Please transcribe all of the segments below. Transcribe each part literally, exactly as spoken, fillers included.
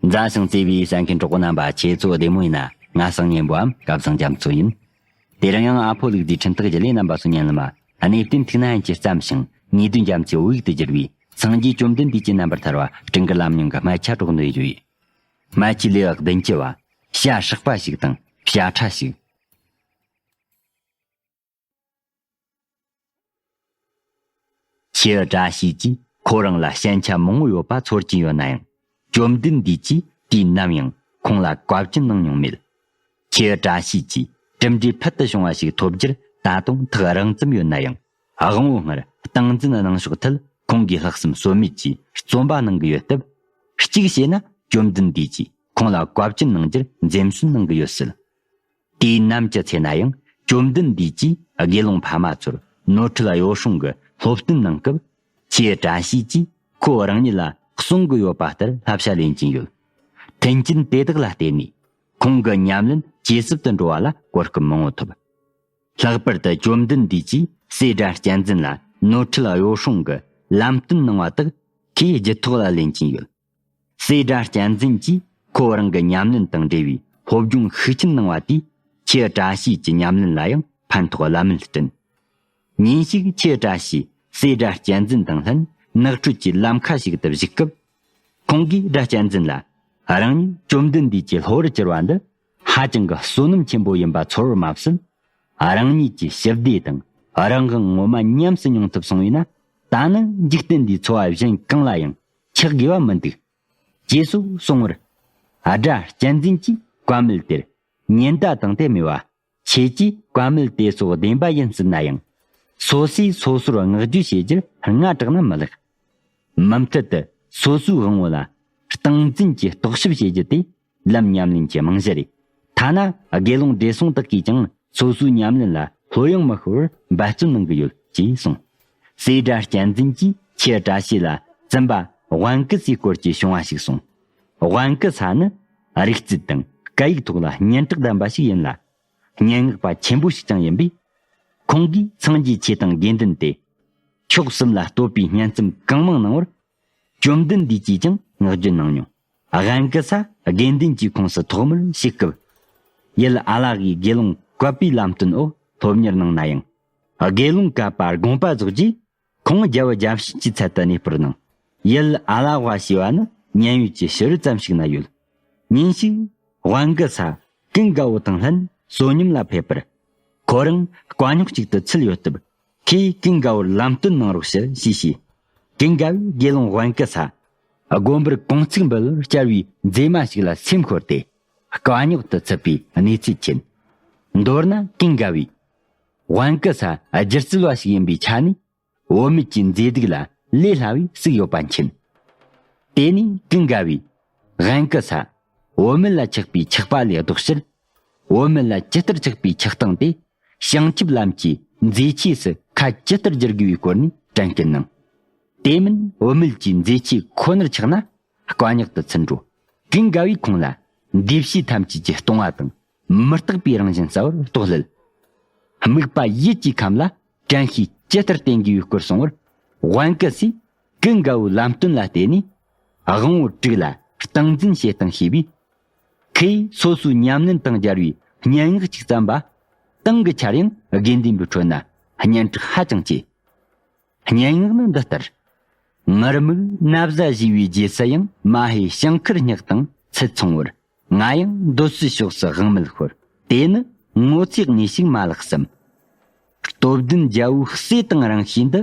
མཛའ་ཞིང་བརྩེ་བའི་གསན་མཁན་གྲོགས་པོ་རྣམ་པ། ཁྱེད་ཚོ་བདེ་མོ་ཡིན་ན། ང་སང་ཉན་པོའམ་སྐལ་བཟང་རྒྱ་མཚོ་ཡིན། དེ་རིང་ཡང་ཨ་ཕོ་ལུག་རྫིའི་འཕྲིན་ཐག་བརྒྱུད་ལས་རྣམ་པ་ཚོ་ཉན་ལ་མ། གནས་བརྟན་ཐུགས་ན་ཡིན་གྱིས་བརྩམས་ཤིང་། ངེས་དོན་རྒྱ་མཚོའི་བོད་ཡིག་ཏུ་བསྒྱུར་བའི་སངས་རྒྱས་བཅོམ་ལྡན་འདས་ཀྱི་རྣམ་པར་ཐར་བ་སྤྲིན་དཀར་ལམ་རྙིང་གི་སྨད་ཆ་སྒྲོག་འདོན་ཞུ་ཡི། སྨད་ཆའི་ལེའུ་བདུན་ཅུ་བ། བྱ་སྲེག་པ་ཞིག་དང་བྱ་ཁྲ་ཞིག་ཁྱེའུ་བཀྲ་ཤིས་ཀྱིས་ཁོ་རང་ལ་ཞན་ཆ་མང་བོ་ཡོད་པ་ཚོར་གྱིན་ཡོད་ན་ཡང་། བཅོམ་ལྡན་འདས་ཀྱིས་དུས་ནམ་ཡང་ཁོང་ལ་བཀའ་བཀྱོན་གནང་མྱོང་མེད། ཁྱེའུ་བཀྲ་ཤིས་ཀྱིས་གྲུབ་འབྲས་ཕུལ་དུ་བྱུང་བ་ཞིག་ཐོབ་རྒྱུར་ད་དུང་ཐག་རིང་ཙམ་ཡོད་ན་ཡང་། དབང་བོ་སྔར་སྟངས་འཛིན་གནང་ཕྱོགས་ཐད་ཁོང་གིས་ལྷག་བསམ་ཟོལ་མེད་ཀྱིས་རྩོམ་པ་གནང་གི་ཡོད་སྟབས། གཅིག་བྱས་ན་བཅོམ་ལྡན་འདས་ཀྱིས་ཁོང་ལ་བཀའ་བཀྱོན་གནང་རྒྱུར་འཛེམ་ཟོན་གནང་གི་ཡོད་སྲིད། དུས་ནམ་གྱི་ཚེ་ན་ཡང་བཅོམ་ལྡན་འདས་ཀྱིས་དགེ་སློང་ཕ་མ་ཚོར་ནོར་འཁྲུལ་གཡོ་སྲུང་གི་སློབ་སྟོན་གནང་སྐབས། ཁྱེའུ་བཀྲ་ཤིས་ཀྱིས་ཁོ་རང་ཉིད་ལ་གསུང་གི་ཡོད་པ་ལྟར་བསླབ་བྱ་ལེན་གྱིན་ཡོད། མཐུན་རྐྱེན་དེ་དག་ལ་བརྟེན་ནས་ཁོང་གི་ཉམས་ལེན་ཇེ་ཟབ་ཏུ་འགྲོ་བ་ལ་གོ་སྐབས་མང་བོ་ཐོབ། ལྷག་པར་དུ་བཅོམ་ལྡན་འདས་ཀྱིས་སྲས་སྒྲ་གཅན་འཛིན་ལ་ནོར་འཁྲུལ་གཡོ་སྲུང་གི་ལམ་སྟོན་གནང་བ་དག་ཁོས་རྒྱུད་ཐོག་ལ་ལེན་གྱིན་ཡོད། སྲས་སྒྲ་གཅན་འཛིན་གྱིས་ཁོ་རང་གི་ཉམས་ལེན་དང་འབྲེལ་བའི་སློབ་སྦྱོང་ཤུགས་ཆེན་གནང་བ་དེས་ཁྱེའུ་བཀྲ་ཤིས་ཀྱི་ཉམས་ལེན་ལ་ཡང་ཕན་ཐོགས་བླ་མེད་བསྐྲུན། ཉིན་ཞིག་ཁྱེའུ་བཀྲ་ཤིས་སྲས་སྒྲ་གཅན་འཛིན་དང་ལྷན་ནགས་ཁྲོད་ཀྱི་ལམ་ཁ་ཞིག་ཏུ་བཞུགས་སྐབས། ཁོང་གིས་སྒྲ་གཅན་འཛིན་ལ། རང་ཉིད་བཅོམ་ལྡན་འདས་ཀྱི་སློབ་བུར་གྱུར་བ་འདི་ཧ་ཅང་གི་བསོད་ནམས་ཆེན་པོ་ཡིན་པ་ཚོར་བར་མ་ཟད། རང་ཉིད་ཀྱི་ཞི་བདེ་དང་རང་དབང་ངོ་མ་ཉམས་སུ་མྱོང་ཐུབ་སོང་བས་ན། ད་ནི་འཇིག་རྟེན་འདིའི་འཚོ་བ་གཞན་གང་ལ་ཡང་ཆགས་དགོས་པ་མི་འདུག་ཅེས་སོགས་གསུང་བར། སྒྲ་གཅན་འཛིན་གྱིས་བཀའ་མོལ་དེར། ཉེན་བརྡ་དང་དེ་སྨྲས་པ། ཁྱེད་ཀྱིས་བཀའ་མོལ་དེ་སོགས་བདེན་པ་ཡིན་སྲིད་ན་ཡང་། སོ་སོས་སོ་སོར་བསྔགས་བརྗོད་བྱེད་རྒྱུར་སྔ་དྲགས་ན་མི་ལེགས། མུ་མཐུད་དུ་སོ་སོའི་དབང་བོ་ལ་སྟངས་འཛིན་གྱིས་རྟོག་ཞིབ་བྱེད་རྒྱུ་དེ་ལམ་ཉམས་ལེན་གྱི་རྨང་གཞི་རེད། ཐ་ན་དགེ་སློང་བགྲེས་སོང་དག་གིས་ཀྱང་སོ་སོའི་ཉམས་ལེན་ལ་ལྷོད་ཡངས་མི་ཤོར་བར་འབད་བརྩོན་གནང་གི་ཡོད་ཅེས་གསུངས། སྲས་སྒྲ་གཅན་འཛིན་གྱིས་ཁྱེའུ་བཀྲ་ཤིས་ལ་བཙུན་པ་དབང་སྐུ་སའི་སྐོར་གྱི་བྱུང་བ་ཞིག་གསུངས། དབང་སྐུ་ས་ནི་རིག་རྩལ་དང་སྐད་ཡིག་ཐོག་ལ་སྙན་གྲགས་ལྡན་པ་ཞིག་ཡིན་ལ། སྙན་ངག་པ་ཆེན་པོ་ཞིག་ཀྱང་ཡིན་པས། ཁོང་གིས་སངས་རྒྱས་ཆོས་དང་དགེ་འདུན་ཏེ། ཕྱོགས་གསུམ་ལ་བསྟོད་པའི་སྙན་རྩོམ་གང་མང་གནང་བར། བཅོམ་ལྡན་འདས་ཀྱིས་ཀྱང་བསྔགས་བརྗོད་གནང་མྱོང་། དབང་སྐུ་ས་དགེ་འདུན་གྱི་ཁོངས་སུ་ཐོག་མར་ཞུགས་སྐབས། ཡུལ་ཨ་ལ་གི་དགེ་སློང་བཀའ་པའི་ལམ་སྟོན་འོག་སློབ་གཉེར་གནང་ན་ཡང་། དགེ་སློང་བཀའ་པ་དགོངས་པ་རྫོགས་རྗེས། ཁོང་རྒྱལ་བུ་རྒྱལ་བྱེད་ཀྱི་ཚལ་དུ་གནས་སྤོར་གནང་། ཡུལ་ཨ་ལ་བ་ཞེས་པ་ནི་མཉན་ཡོད་ཀྱི་ཕྱི་རོལ་ཙམ་ཞིག་ན་ཡོད། ཉིན་ཞིག་དབང་སྐུ་ས་ཀུན་དགའ་བོ་དང་ལྷན་བསོད་སྙོམས་ལ་ཕེབས་པར། ཁོ་རང་དཀའ་རྙོག་ཅིག་ཏུ་ཚུད་ཡོད་སྟབས། ཁོས་ཀུན་དགའ་བོར་ལམ་སྟོན་གནང་རོགས་ཞུ་ཞེས་བྱས། ཀུན་དགའ་བོས་དགེ་སློང་དབང་སྐུ་ས་དགོན་པར་དགོང་ཚིགས་འབུལ་བར་བཅར་བའི་མཛེས་མ་ཞིག་ལ་སེམས་ཤོར་ཏེ། དཀའ་རྙོག་ཏུ་ཚུད་པའི་གནས་ཚུལ་མཁྱེན། མདོར་ན་ཀུན་དགའ་བོས། དབང་སྐུ་ས་སྒྱུ་རྩལ་བ་ཞིག་ཡིན་པའི་ཆ་ནས། བུད་མེད་ཀྱི་མཛེས་སྡུག་ལ་ལས་སླ་བས་བསུགས་ཡོད་པ་མཁྱེན། དེ་ནས་ཀུན་དགའ་བོས་དབང་སྐུ་ས་བུད་མེད་ལ་ཆགས་པའི་ཆགས་པ་ལས་ལྡོག་ཕྱིར། བུད་མེད་ལ་ཇི་ལྟར་ཆགས་པའི་ཆགས་སྟངས་དེ་བྱང་ཆུབ་ལམ་གྱི་མཛེས་ཆོས་སུ་ཁ་ཇི་ལྟར་བསྒྱུར་དགོས་པའི་སྐོར་ནས་དྲན་སྐུལ་གནང་། དེ་མིན་བུད་མེད་ཀྱི་མཛེས་ཆོས་ཁོ་ནར་ཆགས་ན་དཀའ་རྙོག་ཏུ་ཚུད་འགྲོ། ཀུན་དགའ་བོས་ཁོང་ལ་འདུས་བྱས་ཐམས་ཅད་ཀྱི་སྟོང་བ་དང་མི་རྟག་པའི་རང་བཞིན་གསལ་བར་རྟོགས་སླད། དམིགས་པ་ཡིད་ཀྱི་ཁམས་ལ་དྲན་ཤེས་ཇི་ལྟར་བརྟེན་དགོས་པའི་སྐོར་གསུང་བར། དབང་སྐུ་སས་ཀུན་དགའ་བོའི་ལམ་སྟོན་ལ་བརྟེན་ནས་དབང་བོ་དྲུག་ལ་སྟངས་འཛིན་བྱེད་སྟངས་ཤེས་པས། ཁོས་སོ་སོའི་ཉམས་ལེན་དང་སྦྱར་བའི་སྙན་ངག་ཅིག་བརྩམས་པ། དེང་གི་ཆར་ཡང་དགེ་འདུན་པའི་ཁྲོད་ན་སྙན་གྲགས་ཧ་ཅང་ཆེ། སྙན་ངག་ནི་འདི་ལྟར། ངུར་སྨྲིག་ན་བཟའ་བཞེས་པའི་རྗེས་སུ་ཡང་། མ་ཧེ་ཞིང་ཁར་སྙེག་དང་ཚུལ་མཚུངས་པར། ང་ཡང་འདོད་སྲེད་ཕྱོགས་སུ་དབང་མེད་ཤོར། དེ་ནི་ངོ་ཚའི་གནས་ཤིག་མ་ལགས་སམ། སྟོབས་ལྡན་རྒྱལ་པོའི་སྲས་དང་རང་ཤིས་འདི།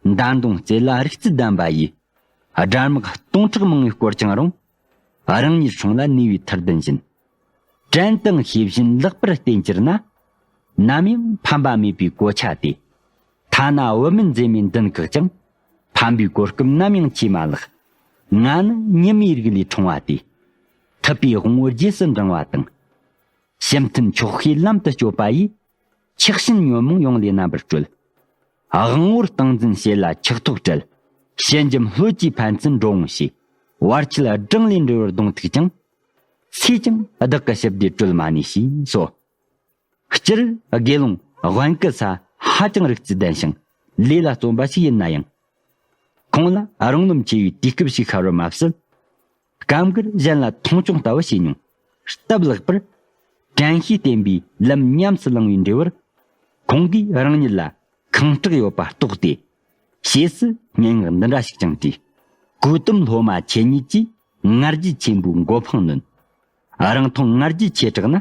མདའ་མདུང་རྩེ་ལ་རིག་རྩལ་ལྡན་པ་ཡིས། དགྲ་དམག་སྟོང་ཕྲག་མང་བས་བསྐོར་ཀྱང་རུང་། རང་ཉིད་སྲུང་ལ་ནུས་པའི་ཐུར་ལྡན་བཞིན། བྲན་དང་ཤེས་བཞིན་ལེགས་པར་བསྟེན་གྱུར་ན། ནམ་ཡང་ཕམ་པ་མེད་པའི་གོ་ཆ་སྟེ། ཐ་ན་བུད་མེད་མཛེས་མའི་མདུན་བཀག་ཀྱང་། ཕམ་པའི་གོ་སྐབས་ནམ་ཡང་ཆེས་མ་ལགས། ང་ནི་ཉི་མའི་རིགས་ལས་འཁྲུངས་པ་སྟེ། ཐུབ་པའི་དབང་པོ་རྗེས་སུ་འབྲང་བ་དང་། ཕྱི་མཐུན་ཕྱོགས་ཤེས་ལམ་དུ་སྐྱོད་པ་ཡིས། ཆགས་ཞེན་ཉོན་མོངས་ཡོངས་ལས་རྣམ་པར་གྲོལ། དབང་པོར་སྟངས་འཛིན་བྱེད་ལ་ཆགས་ཐོགས་བྲལ། ཕྱི་འཇམ་ལྷོད་ཀྱིས་ཕན་ཚུན་འགྲོ་འོང་བྱེད། བར་ཆད་སྦྲང་ལས་འགྲོལ་བར་གདོང་ཐུག་ཀྱང་། ཚེས་ཀྱང་བདག་གི་ཞི་བདེ་གྲོལ་མ་ནུས་ཞེས་སོ། སྤྱིར་དགེ་སློང་དབང་སྐུ་ས་ཧ་ཅང་རིག་རྩལ་ལྡན་ཞིང་ལས་ལ་བརྩོན་པ་ཞིག་ཡིན་ན་ཡང་། ཁོང་ལ་རང་རྣམ་ཆེ་བའི་དུས་སྐབས་ཤིག་ཤར་བར་མ་ཟད། སྐབས་འགར་གཞན་ལ་མཐོང་ཆུང་ལྟ་བུ་བྱས་མྱོང་། སྟབས་ལེགས་པར། དྲན་ཤེས་བསྟེན་པའི་ལམ་ཉམས་སུ་བླང་བའི་འབྲས་བུར། ཁོང་གིས་རང་ཉིད་ལ་ཁེངས་སྐྲག་ཡོད་པ་རྟོགས་ཏེ། ཞེས་སུ་སྙན་ངག་འདི་འདྲ་ཞིག་བསྐྱངས་ཏེ། གོས་ཏུམ་སློབ་མ་ཁྱེད་ཉིད་ཀྱིས་ང་རྒྱལ་ཆེན་པོའི་མགོ་འཕང་ནོན། རང་མཐོང་ང་རྒྱལ་ཆེ་དྲགས་ན་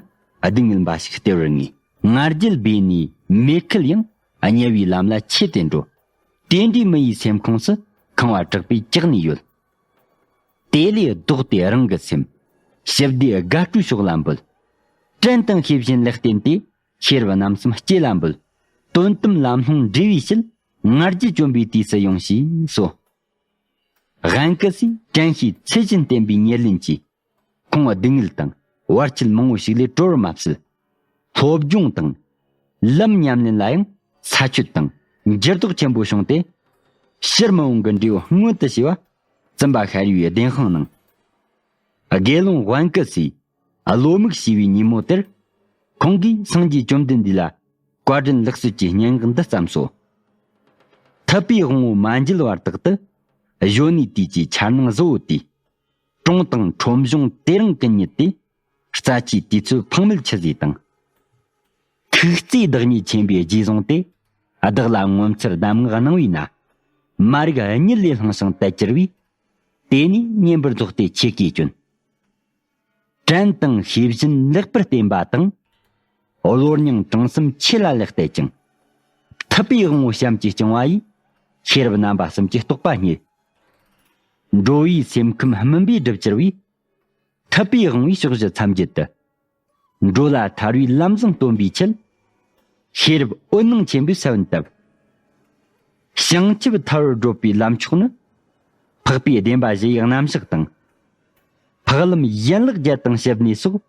སྡུག་བསྔལ་འབའ་ཞིག་སྟེར་བར་ངེས། ང་རྒྱལ་སྦས་ནས་མེ་ཁུལ་ཡང་དམྱལ་བའི་ལམ་ལ་ཆས་ཏེ་འགྲོ། དེ་འདྲའི་མི་ཡི་སེམས་ཁོངས་སུ་ཁེངས་པ་དྲག་པོས་བཀྱགས་ནས་ཡོད། དེ་ལས་ལྡོག་སྟེ་རང་གི་སེམས། ཞི་བདེའི་དགའ་སྤྲོའི་ཕྱོགས་ལ་འབུལ། དྲན་དང་ཤེས་བཞིན་ལེགས་བསྟེན་ཏེ། ཤེས་རབ་རྣམ་གསུམ་སྐྱེ་ལ་འབུལ། དོན་དམ་ལམ་ལྷོང་འབྲས་བུའི་ཕྱིར། ང་རྒྱལ་བཅོམ་པའི་དུས་སུ་ཡོང་ཞེས་སོ། དབང་སྐུ་སྲས་དྲན་ཤེས་ཚུལ་བཞིན་བསྟེན་པའི་ཉེར་ལེན་གྱིས། ཁོང་སྡུག་བསྔལ་དང་བར་ཆད་མང་བོ་ཞིག་ལས་གྲོལ་བར་མ་ཟད། སློབ་སྦྱོང་དང་། ལམ་ཉམས་ལེན་ལ་ཡང་ས་ཆོད་དང་འགྱུར་ལྡོག་ཆེན་པོ་བྱུང་སྟེ། ཕྱིར་མི་འོང་གི་འབྲས་བུ་མངོན་དུ་བྱས་པ། བཙུན་པ་ཤཱ་རིའི་བདེན་དཔང་ནང་། དགེ་སློང་དབང་སྐུ་སྲས་བློ་མིག་ཞི་བའི་ཉིན་མོ་དེར། ཁོང་གིས་སངས་རྒྱས་བཅོམ་ལྡན་འདས་ལ་བཀའ་དྲིན་ལེགས་གསོལ་གྱི་སྙན་ངག་འདི་བརྩམས་སོ། ཐུབ་པའི་དབང་པོ་མ་འཇལ་བར་དག་ཏུ། གཞོན་ནུའི་དུས་ཀྱི་འཆར་སྣང་བཟོ་བོ་དེས། གྲོང་དང་ཁྲོམ་གཞུང་དེ་རིང་གི་ཉིད་དེ། རྩ་ཆེའི་དུས་ཚོད་ཕངས་མེད་ཆི་ཟིག་དང་། ཐུགས་བརྩེའི་བདག་ཉིད་ཆེན་པོའི་རྗེས་བཟུང་སྟེ། བདག་ལ་ངོ་མཚར་གདམས་ངག་གནང་བས་ན། མ་རིག་གཉིད་ལས་བསླངས་ཤིང་དལ་གྱུར་བས། དེ་ནས་བསྙེན་པར་རྫོགས་ཏེ་ཆོས་སྐུའི་སྐྱོན། དྲན་དང་ཤེས་བཞིན་ལེགས་པར་བསྟེན་པ་དང་། བློ་སྙིང་བྲང་གསུམ་ཆོས་ལ་ལེགས་གཏད་ཅིང་། ཐུབ་པའི་དབང་པོ་གཤམ་གྱི་བཅིང་བ་ཡིས། ཤེས་རབ་རྣམ་པ་གསུམ་གྱི་རྟོགས་པ་རྙེད། འགྲོ་བའི་སེམས་ཁམས་སྨིན་པའི་སྒྲུབ་བྱར་བས། ཐུབ་པའི་དབང་པོའི་ཕྱོགས་བཞི་མཚམས་བརྒྱད་དུ། འགྲོ་ལ་ཐར་བའི་ལམ་བཟང་སྟོན་པའི་ཆེད། ཤེས་རབ་འོད་སྣང་ཆེན་པོའི་ས་བོན་བཏབ། བྱང་ཆུབ་ཐར་བར་བགྲོད་པའི་ལམ་མཆོག་ནི། འཕགས་པའི་བདེན་པ་བཞི་ཡི་རྣམ་གཞག་དང་། འཕགས་ལམ་ཡན་ལག་བརྒྱད་དང་བཤད་ནས་སོགས།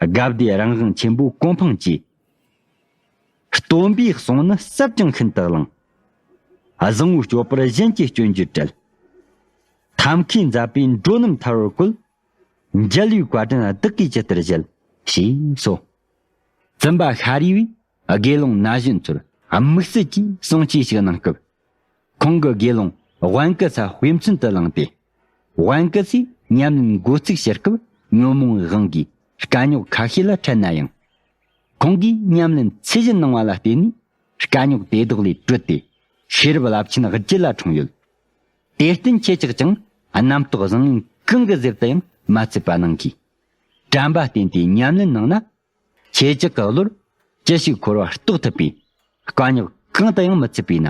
དགའ་བདེ་རང་དབང་ཆེན་པོའི་གོ་འཕང་བཅས། སྟོན་པའི་གསུང་ནི་ཟབ་ཅིང་ཤིན་ཏུ་བླང་། བཟང་བོའི་སྤྱོད་པར་གཞན་གྱི་སྐྱོན་བརྗོད་བྲལ། ཐབས་མཁས་མཛད་པས་འགྲོ་རྣམས་ཐར་བར་བཀོད། མཇལ་བའི་བཀའ་དྲིན་བདག་གིས་ཇི་ལྟར་བཞེད། ཞེས་སོ། བཙུན་པ་ཤཱ་རིའི་བུས་དགེ་སློང་ན་གཞོན་ཚོར་དམིགས་བསལ་གྱིས་གསུང་ཆོས་ཤིག་གནང་སྐབས། ཁོང་གིས་དགེ་སློང་དབང་སྐུ་ས་དཔེ་མཚོན་དུ་བླངས་ཏེ། དབང་སྐུ་སྲས་ཉམས་ལེན་འགོ་ཚུགས་ཕྱིར་སྐབས་ཉོན་མོངས་དབང་གིས་དཀའ་རྙོག་ཁ་ཤས་ལ་འཕྲད་ན་ཡང་། ཁོང་གིས་ཉམས་ལེན་ཚུལ་བཞིན་གནང་བ་ལ་བརྟེན་ནས་དཀའ་རྙོག་དེ་དག་ལས་གྲོལ་ཏེ། ཤེས་རབ་རླབས་ཆེན་རྒྱུད་ལ་འཁྲུངས་ཡོད། དེར་བརྟེན་ཁྱེད་ཅག་ཀྱང་རྣམ་རྟོག་བཟང་ངན་གང་གི་གཟེབ་ཏུ་ཡང་མ་ཚུད་པ་གནང་གིས། དྲན་པ་བསྟེན་ཏེ་ཉམས་ལེན་གནང་ན། ཁྱེད་ཅག་གི་བློར་ཅི་ཞིག་འཁོར་བ་རྟོགས་ཐུབ་པས། དཀའ་རྙོག་གང་དུ་ཡང་མི་ཚུད་པས་ན།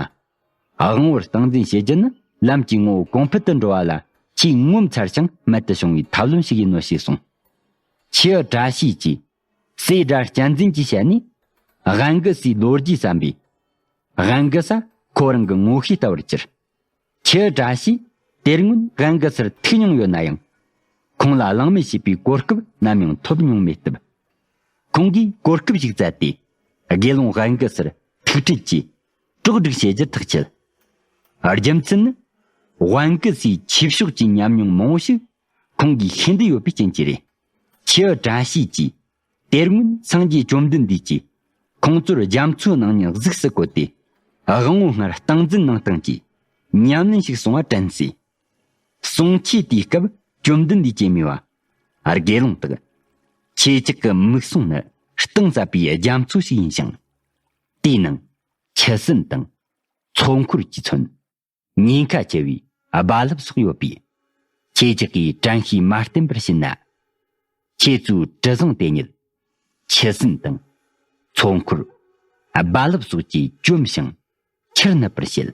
དབང་པོར་སྟངས་འཛིན་བྱེད་རྒྱུ་ནི་ལམ་གྱི་ངོ་བོ་གོང་འཕེལ་དུ་འགྲོ་བ་ལ་ཆེས་ངོ་མཚར་ཞིང་རྨད་དུ་བྱུང་བའི་ཐབས་ལམ་ཞིག་ཡིན་ནོ་ཞེས་གསུངས། ཁྱེའུ་བཀྲ་ཤིས་ཀྱིས་སྲས་སྒྲ་གཅན་འཛིན་གྱི་ཞལ་ནས་དབང་སྐུ་སྲས་ལོ་རྒྱུས་བསམ་པས། དབང་སྐུ་ས་ཁོ་རང་གི་ངོ་ཤེས་ལྟ་བུར་གྱུར། ཁྱེའུ་བཀྲ་ཤིས་དེར་སྔོན་དབང་སྐུ་སར་ཐུག་མྱོང་ཡོད་ན་ཡང་། ཁོང་ལ་གླེང་མོལ་བྱེད་པའི་གོ་སྐབས་ནམ་ཡང་ཐོབ་མྱོང་མེད་སྟབས། ཁོང་གིས་གོ་སྐབས་ཤིག་བཙལ་ཏེ། དགེ་སློང་དབང་སྐུ་སར་ཐུག་འཕྲད་ཀྱིས་གྲོགས་སྒྲིག་བྱེད་རྒྱུར་ཐག་བཅད། རྒྱུ་མཚན་ནི། དབང་སྐུ་སའི་ཆོས་ཕྱོགས་ཀྱི་ཉམས་མྱོང་མང་བོ་ཞིག་ཁོང་གིས་ཤེས་འདོད་ཡོད་པའི་རྐྱེན་གྱིས་རེད། ཁྱེའུ་བཀྲ་ཤིས་ཀྱིས། དེ་སྔོན་སངས་རྒྱས་བཅོམ་ལྡན་འདས་ཀྱིས་ཁོང་ཚོར་རྒྱ་མཚོའི་ནང་ནས་གཟིགས་སུ་བཀོད་དེ། དབང་པོ་ལྔར་སྟངས་འཛིན་གནང་སྟངས་ཀྱི་ཉམས་ལེན་ཞིག་གསུང་བ་དྲན་སྲིད། གསུང་ཆོས་དེའི་སྐབས་བཅོམ་ལྡན་འདས་ཀྱིས་སྨྲས་པ། དགེ་སློང་དག། ཁྱེད་ཅག་གི་མིག་ཟུང་ནི་གཏིང་ཟབ་པའི་རྒྱ་མཚོ་ཞིག་ཡིན་ཞིང་། དེའི་ནང་ཆུ་སྲིན་དང་། མཚོ་འཁོར་གྱིས་མཚོན། ཉེན་ཁ་ཆེ་བའི་རྦ་རླབས་སོགས་ཡོད་པས། ཁྱེད་ཅག་གིས་དྲན་ཤེས་མ་བསྟེན་པར་ཕྱིན་ན། ཁྱེད་ཚོའི་དྲི་བཟང་དེ་ཉིད་ཆུ་སྲིན་དང་མཚོ་འཁོར། རྦ་རླབས་སོགས་ཀྱིས་བཅོམ་ཞིང་ཁྱེར་ནུབ་པར་བྱེད།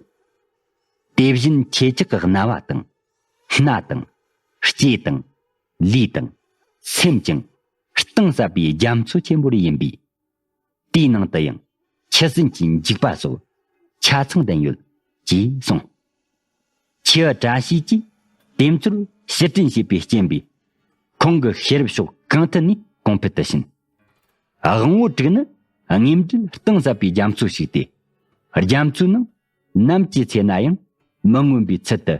དེ་བཞིན་ཁྱེད་ཅག་གི་རྣ་བ་དང་། སྣ་དང་། ལྕེ་དང་། ལུས་དང་། སེམས་ཀྱང་གཏིང་ཟབ་པའི་རྒྱ་མཚོ་ཆེན་པོ་རེ་ཡིན་པས། དེའི་ནང་དུ་ཡང་ཆུ་སྲིན་གྱི་འཇིགས་པ་སོགས་ཆ་ཚང་ལྡན་ཡོད་ཅེས་གསུངས། ཁྱེའུ་བཀྲ་ཤིས་ཀྱིས་དེ་ཚོར་ཕྱིར་དྲན་བྱས་པའི་རྐྱེན་པས། ཁོང་གི་ཤེས་རབ་ཕྱོགས་གང་ཐད་ནས་གོང་འཕེལ་དུ་ཕྱིན། དབང་པོ་དྲུག་ནི་དངོས་འབྲེལ་གཏིང་ཟབ་པའི་རྒྱ་མཚོ་ཞིག་སྟེ། རྒྱ་མཚོའི་ནང་ནམ་གྱི་ཚེ་ན་ཡང་མི་མངོན་པའི་ཚུལ་དུ་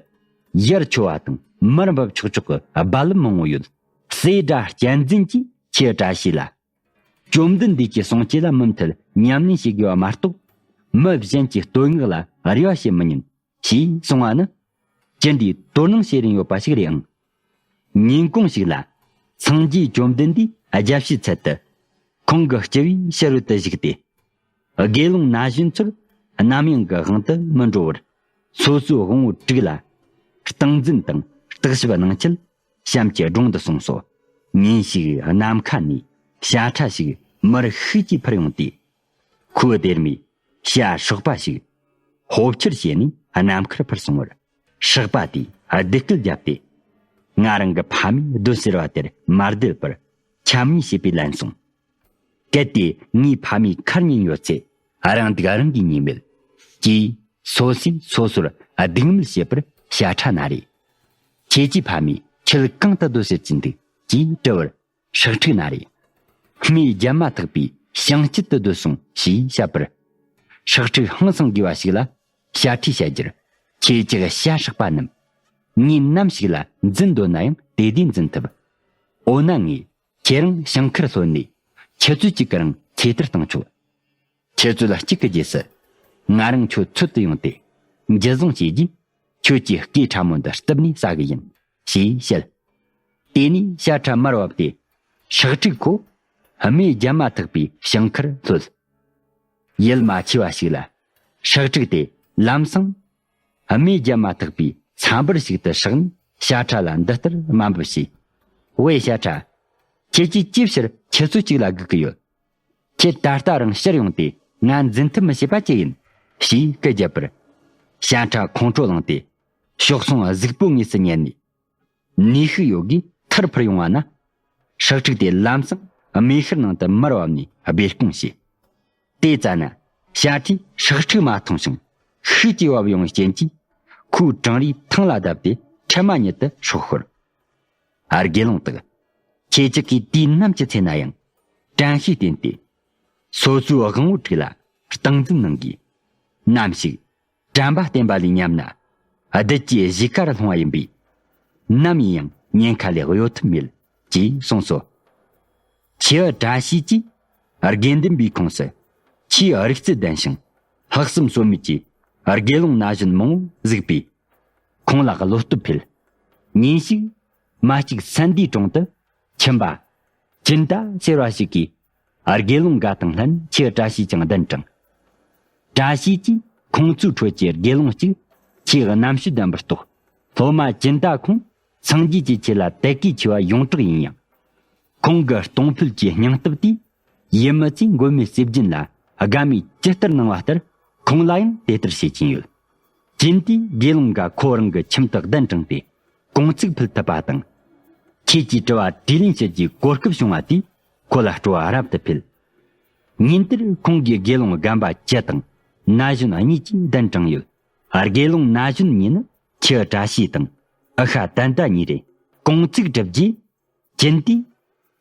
ཡར་འཕྱོ་བ་དང་མར་འབབ་ཆོག་ཆོག་གི་རྦ་རླབས་མང་བོ་ཡོད། སྲས་སྒྲ་གཅན་འཛིན་གྱིས་ཁྱེའུ་བཀྲ་ཤིས་ལ། བཅོམ་ལྡན་འདས་ཀྱི་གསུང་ཆོས་ལ་མུ་མཐུད་ཉམས་ལེན་བྱེད་དགོས་པ་མ་གཏོགས། མི་གཞན་གྱི་བསྟོད་བསྔགས་ལ་རེ་བ་བྱེད་མི་ཉན། ཞེས་གསུང་བ་ནི། ཅི་འདྲའི་དོ་སྣང་བྱེད་རིན་ཡོད་པ་ཞིག་རེད་ཨང་ ཉིན་གུང་ཞིག་ལ། སངས་རྒྱས་བཅོམ་ལྡན་འདས་རྒྱལ་བྱེད་ཚལ་དུ། ཁོང་གི་སྤྱི་བོའི་ཕྱི་རོལ་དུ་བཞུགས་ཏེ། དགེ་སློང་ན་གཞོན་ཚོར་རྣམ་གཡེང་གི་དབང་དུ་མི་འགྲོ་བར། སོ་སོའི་དབང་བོ་དྲུག་ལ་སྟངས་འཛིན་དང་བརྟག་ཞིབ་གནང་ཆེད་གཤམ་གྱི་སྒྲུང་འདི་གསུངས་སོ། ཉིན་ཞིག་ནམ་མཁའ་ནས་བྱ་ཁྲ་ཞིག་མར་ཤུགས་ཀྱིས་འཕུར་ཡོང་སྟེ། ཁོའི་སྡེར་མོས་བྱ་སྲེག་པ་ཞིག་ཕོ་ཕྱིར་བྱས་ནས་ནམ་མཁར་འཕུར་སོང་བར། སྲེག་པ་དེས་བདུད་སྐད་བརྒྱབ་སྟེ། ང་རང་གི་ཕ་མས་སྡོད་ཟེར་བ་དེར་མ་བསྡད་པར་འཁྱམ་ངེས་བྱེད་པའི་ལན་སོང་། གལ་ཏེ་ངའི་ཕ་མས་ཁར་ཉན་ཡོད་ཚེ། རང་སྡུག་རང་གིས་ཉོས་མེད། ཅེས་སོ་སོས་སོ་སོར་སྡུག་བསྔལ་བྱེད་པར་བྱ་ཁྲ་ན་རེ། ཁྱེད་ཀྱི་ཕ་མས་ཁྱེད་གང་དུ་སྡོད་ཟེར་གྱིན་འདུག་ཅེས་དྲི་བར། སྲེག་ཕྲུག་ན་རེ། སྨོས་བརྒྱབ་མ་ཐག་པའི་བྱང་དཀྱིལ་དུ་སྡོད་སོང་ཞེས་བཤད་པར། སྲེག་ཕྲུག་ཧང་སང་དགོས་པ་ཞིག་ལ་བྱ་ཁྲས་བཤད་རྒྱུར། ཁྱེད་ཀྱི་བྱ་སྲེག་པ་རྣམས། ངས་ནམ་ཞིག་ལ་འཛིན་འདོད་ན་ཡང་དེ་དུས་འཛིན་ཐུབ། འོ་ན་ངས་ཁྱེད་རང་ཞིང་ཁར་ལྷོད་ནས་ཆུ་ཚོད་གཅིག་གི་རིང་ཆེ་དར་བཏང་ཆོག་ཆུ་ཚོད་གཅིག་གི་རྗེས་སུ། ང་རང་ཁྱོད་འཚོལ་དུ་ཡོང་སྟེ། འཇུ་བཟུང་བྱས་རྗེས། ཁྱོད་ཀྱི་སྐེ་ཕྲ་མོ་འདི་གཏུབ་ནས་ཟ་གི་ཡིན། ཞེས་བཤད། དེ་ནས་བྱ་ཁྲ་མར་བབས་ཏེ། སྲེག་ཕྲུག་ཁོ། སྨོས་བརྒྱབ་མ་ཐག་པའི་ཞིང་ཁར་ལྷོད། ཡུལ་མ་ཆེ་བ་ཞིག་ལ། སྲེག་ཕྲུག་དེ་ལམ་སང་། སྨོས་བརྒྱབ་མ་ཐག་པའི་ཚ་འབུར་ཞིག་ཏུ་སྲེག་ནས་བྱ་ཁྲ་ལ་འདི་ལྟར་དམའ་འབེབས་བྱས། ཝེ་བྱ་ཁྲ། ཁྱེད་ཀྱིས་ཅིའི་ཕྱིར་ཆུ་ཚོད་གཅིག་ལ་སྒུག་གི་ཡོད། ཁྱེད་ད་ལྟ་རང་ཕྱིར་ཡོང་སྟེ་ང་འཛིན་ཐུབ་མི་བྱེད་པ་ཅི་ཡིན། ཞེས་སྐད་བརྒྱབ་པར། བྱ་ཁྲ་ཁོང་ཁྲོ་ལངས་ཏེ། གཤོག་ཟུང་གཟུགས་པོའི་ངོས་སུ་ཉལ་ནས། ནུས་ཤུགས་ཡོད་དགུས་མཐར་འཕུར་ཡོང་བ་ན། སྲེག་ཕྲུག་དེ་ལམ་སང་སྨོས་ཤུལ་ནང་དུ་མར་བབས་ནས་སྦས་སྐུང་བྱས། དེ་ཙ་ན་བྱ་ཁྲས་སྲེག་ཕྲུག་མ་མཐོང་ཞིང་ཤུགས་ཀྱིས་བབས་ཡོང་རྐྱེན་གྱིས། ཁོའི་བྲང་རིས་ཐང་ལ་བརྡབས་ཏེ་འཕྲལ་མ་ཉིད་དུ་སྲོག་ཤོར། ཨ། དགེ་སློང་དག། ཁྱེད་ཅག་གིས་དུས་ནམ་གྱི་ཚེ་ན་ཡང་དྲན་ཤེས་བསྟེན་ཏེ། སོ་སོའི་དབང་བོ་དྲུག་ལ་སྟངས་འཛིན་གནང་དགོས། ནམ་ཞིག་དྲན་པ་བརྟན་པ་ལས་ཉམས་ན། བདུད་ཀྱི་གཞིས་ཀར་ལྷུང་བ་ཡིན་པས། ནམ་ཡིན་ཡང་ཉེན་ཁ་ལས་གཡོལ་ཐབས་མེད། ཅེས་གསུངས་སོ། ཁྱེའུ་བཀྲ་ཤིས་ཀྱིས་དགེ་འདུན་པའི་ཁོངས་སུ་ཆེས་རིག་རྩལ་ལྡན་ཞིང་ལྷག་བསམ་ཟོལ་མེད་ཀྱི་དགེ་སློང་ན་གཞོན་མང་བོ་གཟིགས་པས། ཁོང་ལ་བློ་སྟོབས་འཕེལ། ཉིན་ཞིག་མ་གཅིག་སན་དིའི་དྲུང་དུ་ཁྱིམ་པ་ཅིན་ཏ་ཟེར་བ་ཞིག་གིས་དགེ་སློང་འགའ་དང་ལྷན་ཁྱེའུ་བཀྲ་ཤིས་ཀྱང་གདན་དྲངས། བཀྲ་ཤིས་ཀྱིས་ཁོང་ཚོའི་ཁྲོད་ཀྱི་དགེ་སློང་གཅིག་ཆེས་རྣམ་དཔྱོད་ལྡན་པར་རྟོགས། སློབ་མ་ཅིན་ཏ་ཁོང་སངས་རྒྱས་ཀྱི་ཆོས་ལ་དད་གུས་ཆེ་བ་ཡོངས་གྲགས་ཡིན་ཡང་། ཁོང་གི་གཏོང་ཕོད་ཀྱི་སྙིང་སྟོབས་དེས་ཡུལ་མི་ཚོས་མགོན་མེད་ཟས་སྦྱིན་ལ་དགའ་མོས་ཇི་ལྟར་གནང་བ་ལྟར་ཁོང་ལ་ཡང་དེ་ལྟར་བྱེད་ཀྱིན་ཡོད། ཅིན་ཏིས་དགེ་སློང་འགའ་ཁོ་རང་གི་ཁྱིམ་དུ་གདན་དྲངས་ཏེ་དགོང་ཚིགས་ཕུལ་ཐུབ་པ་དང་། ཁྱེད་ཀྱིས་དྲི་བ་དྲིས་ལན་བྱེད་རྒྱུའི་གོ་སྐབས་བྱུང་བ་དེས་ཁོ་ལ་སྤྲོ་བ་རབ་ཏུ་འཕེལ། ཉིན་དེར་ཁོང་གིས་དགེ་སློང་རྒན་པ་བཅུ་དང་ན་གཞོན་གཉིས་ཀྱིས་གདན་དྲངས་ཡོད། དགེ་སློང་ན་གཞོན་གཉིས་ནི་ཁྱེའུ་བཀྲ་ཤིས་དང་ཨུ་ཤ་ཏན་ཏ་གཉིས་རེད། དགོང་ཚིགས་གྲུབ་རྗེས། ཅིན་ཏིས་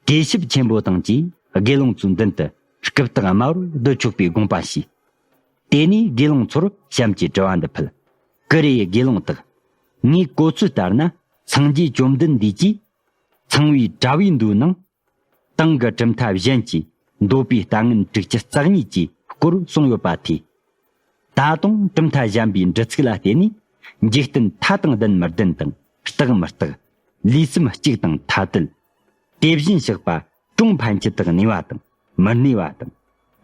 དགེ་ཞབས་ཆེན་པོ་དང་བཅས་དགེ་སློང་ཚོའི་མདུན་དུ་རྐུབ་སྟེགས་དམའ་བར་སྡོད་ཆོག་པའི་དགོངས་པ་བཞེས། དེ་ནས་དགེ་སློང་ཚོར་གཤམ་གྱི་དྲི་བ་འདི་ཕུལ། ཀུ་རེ་ཡི་དགེ་སློང་དག། ངའི་གོ་ཚོད་ལྟར་ན་སངས་རྒྱས་བཅོམ་ལྡན་འདས་ཀྱིས་ཚངས་པའི་དྲ་བའི་མདོའི་ནང་ཏང་གི་གྲུབ་མཐའ་གཞན་གྱི་འདོད་པའི་ལྟ་ངན་དྲུག་ཅུ་རྩ་གཉིས་ཀྱི་སྐོར་གསུངས་ཡོད་པ་ཐོས། ད་དུང་གྲུབ་མཐའ་གཞན་པའི་འདྲི་ཚིག་ལ་བརྟེན་ནས་འཇིག་རྟེན་ཐ་དང་ལྡན་མི་ལྡན་དང་རྟག་མི་རྟག་ལུས་སེམས་གཅིག་དང་ཐ་དད། དེ་བཞིན་གཤེགས་པ་གྲོང་ཕན་ཆད་དག་གནས་པ་དང་མི་གནས་པ་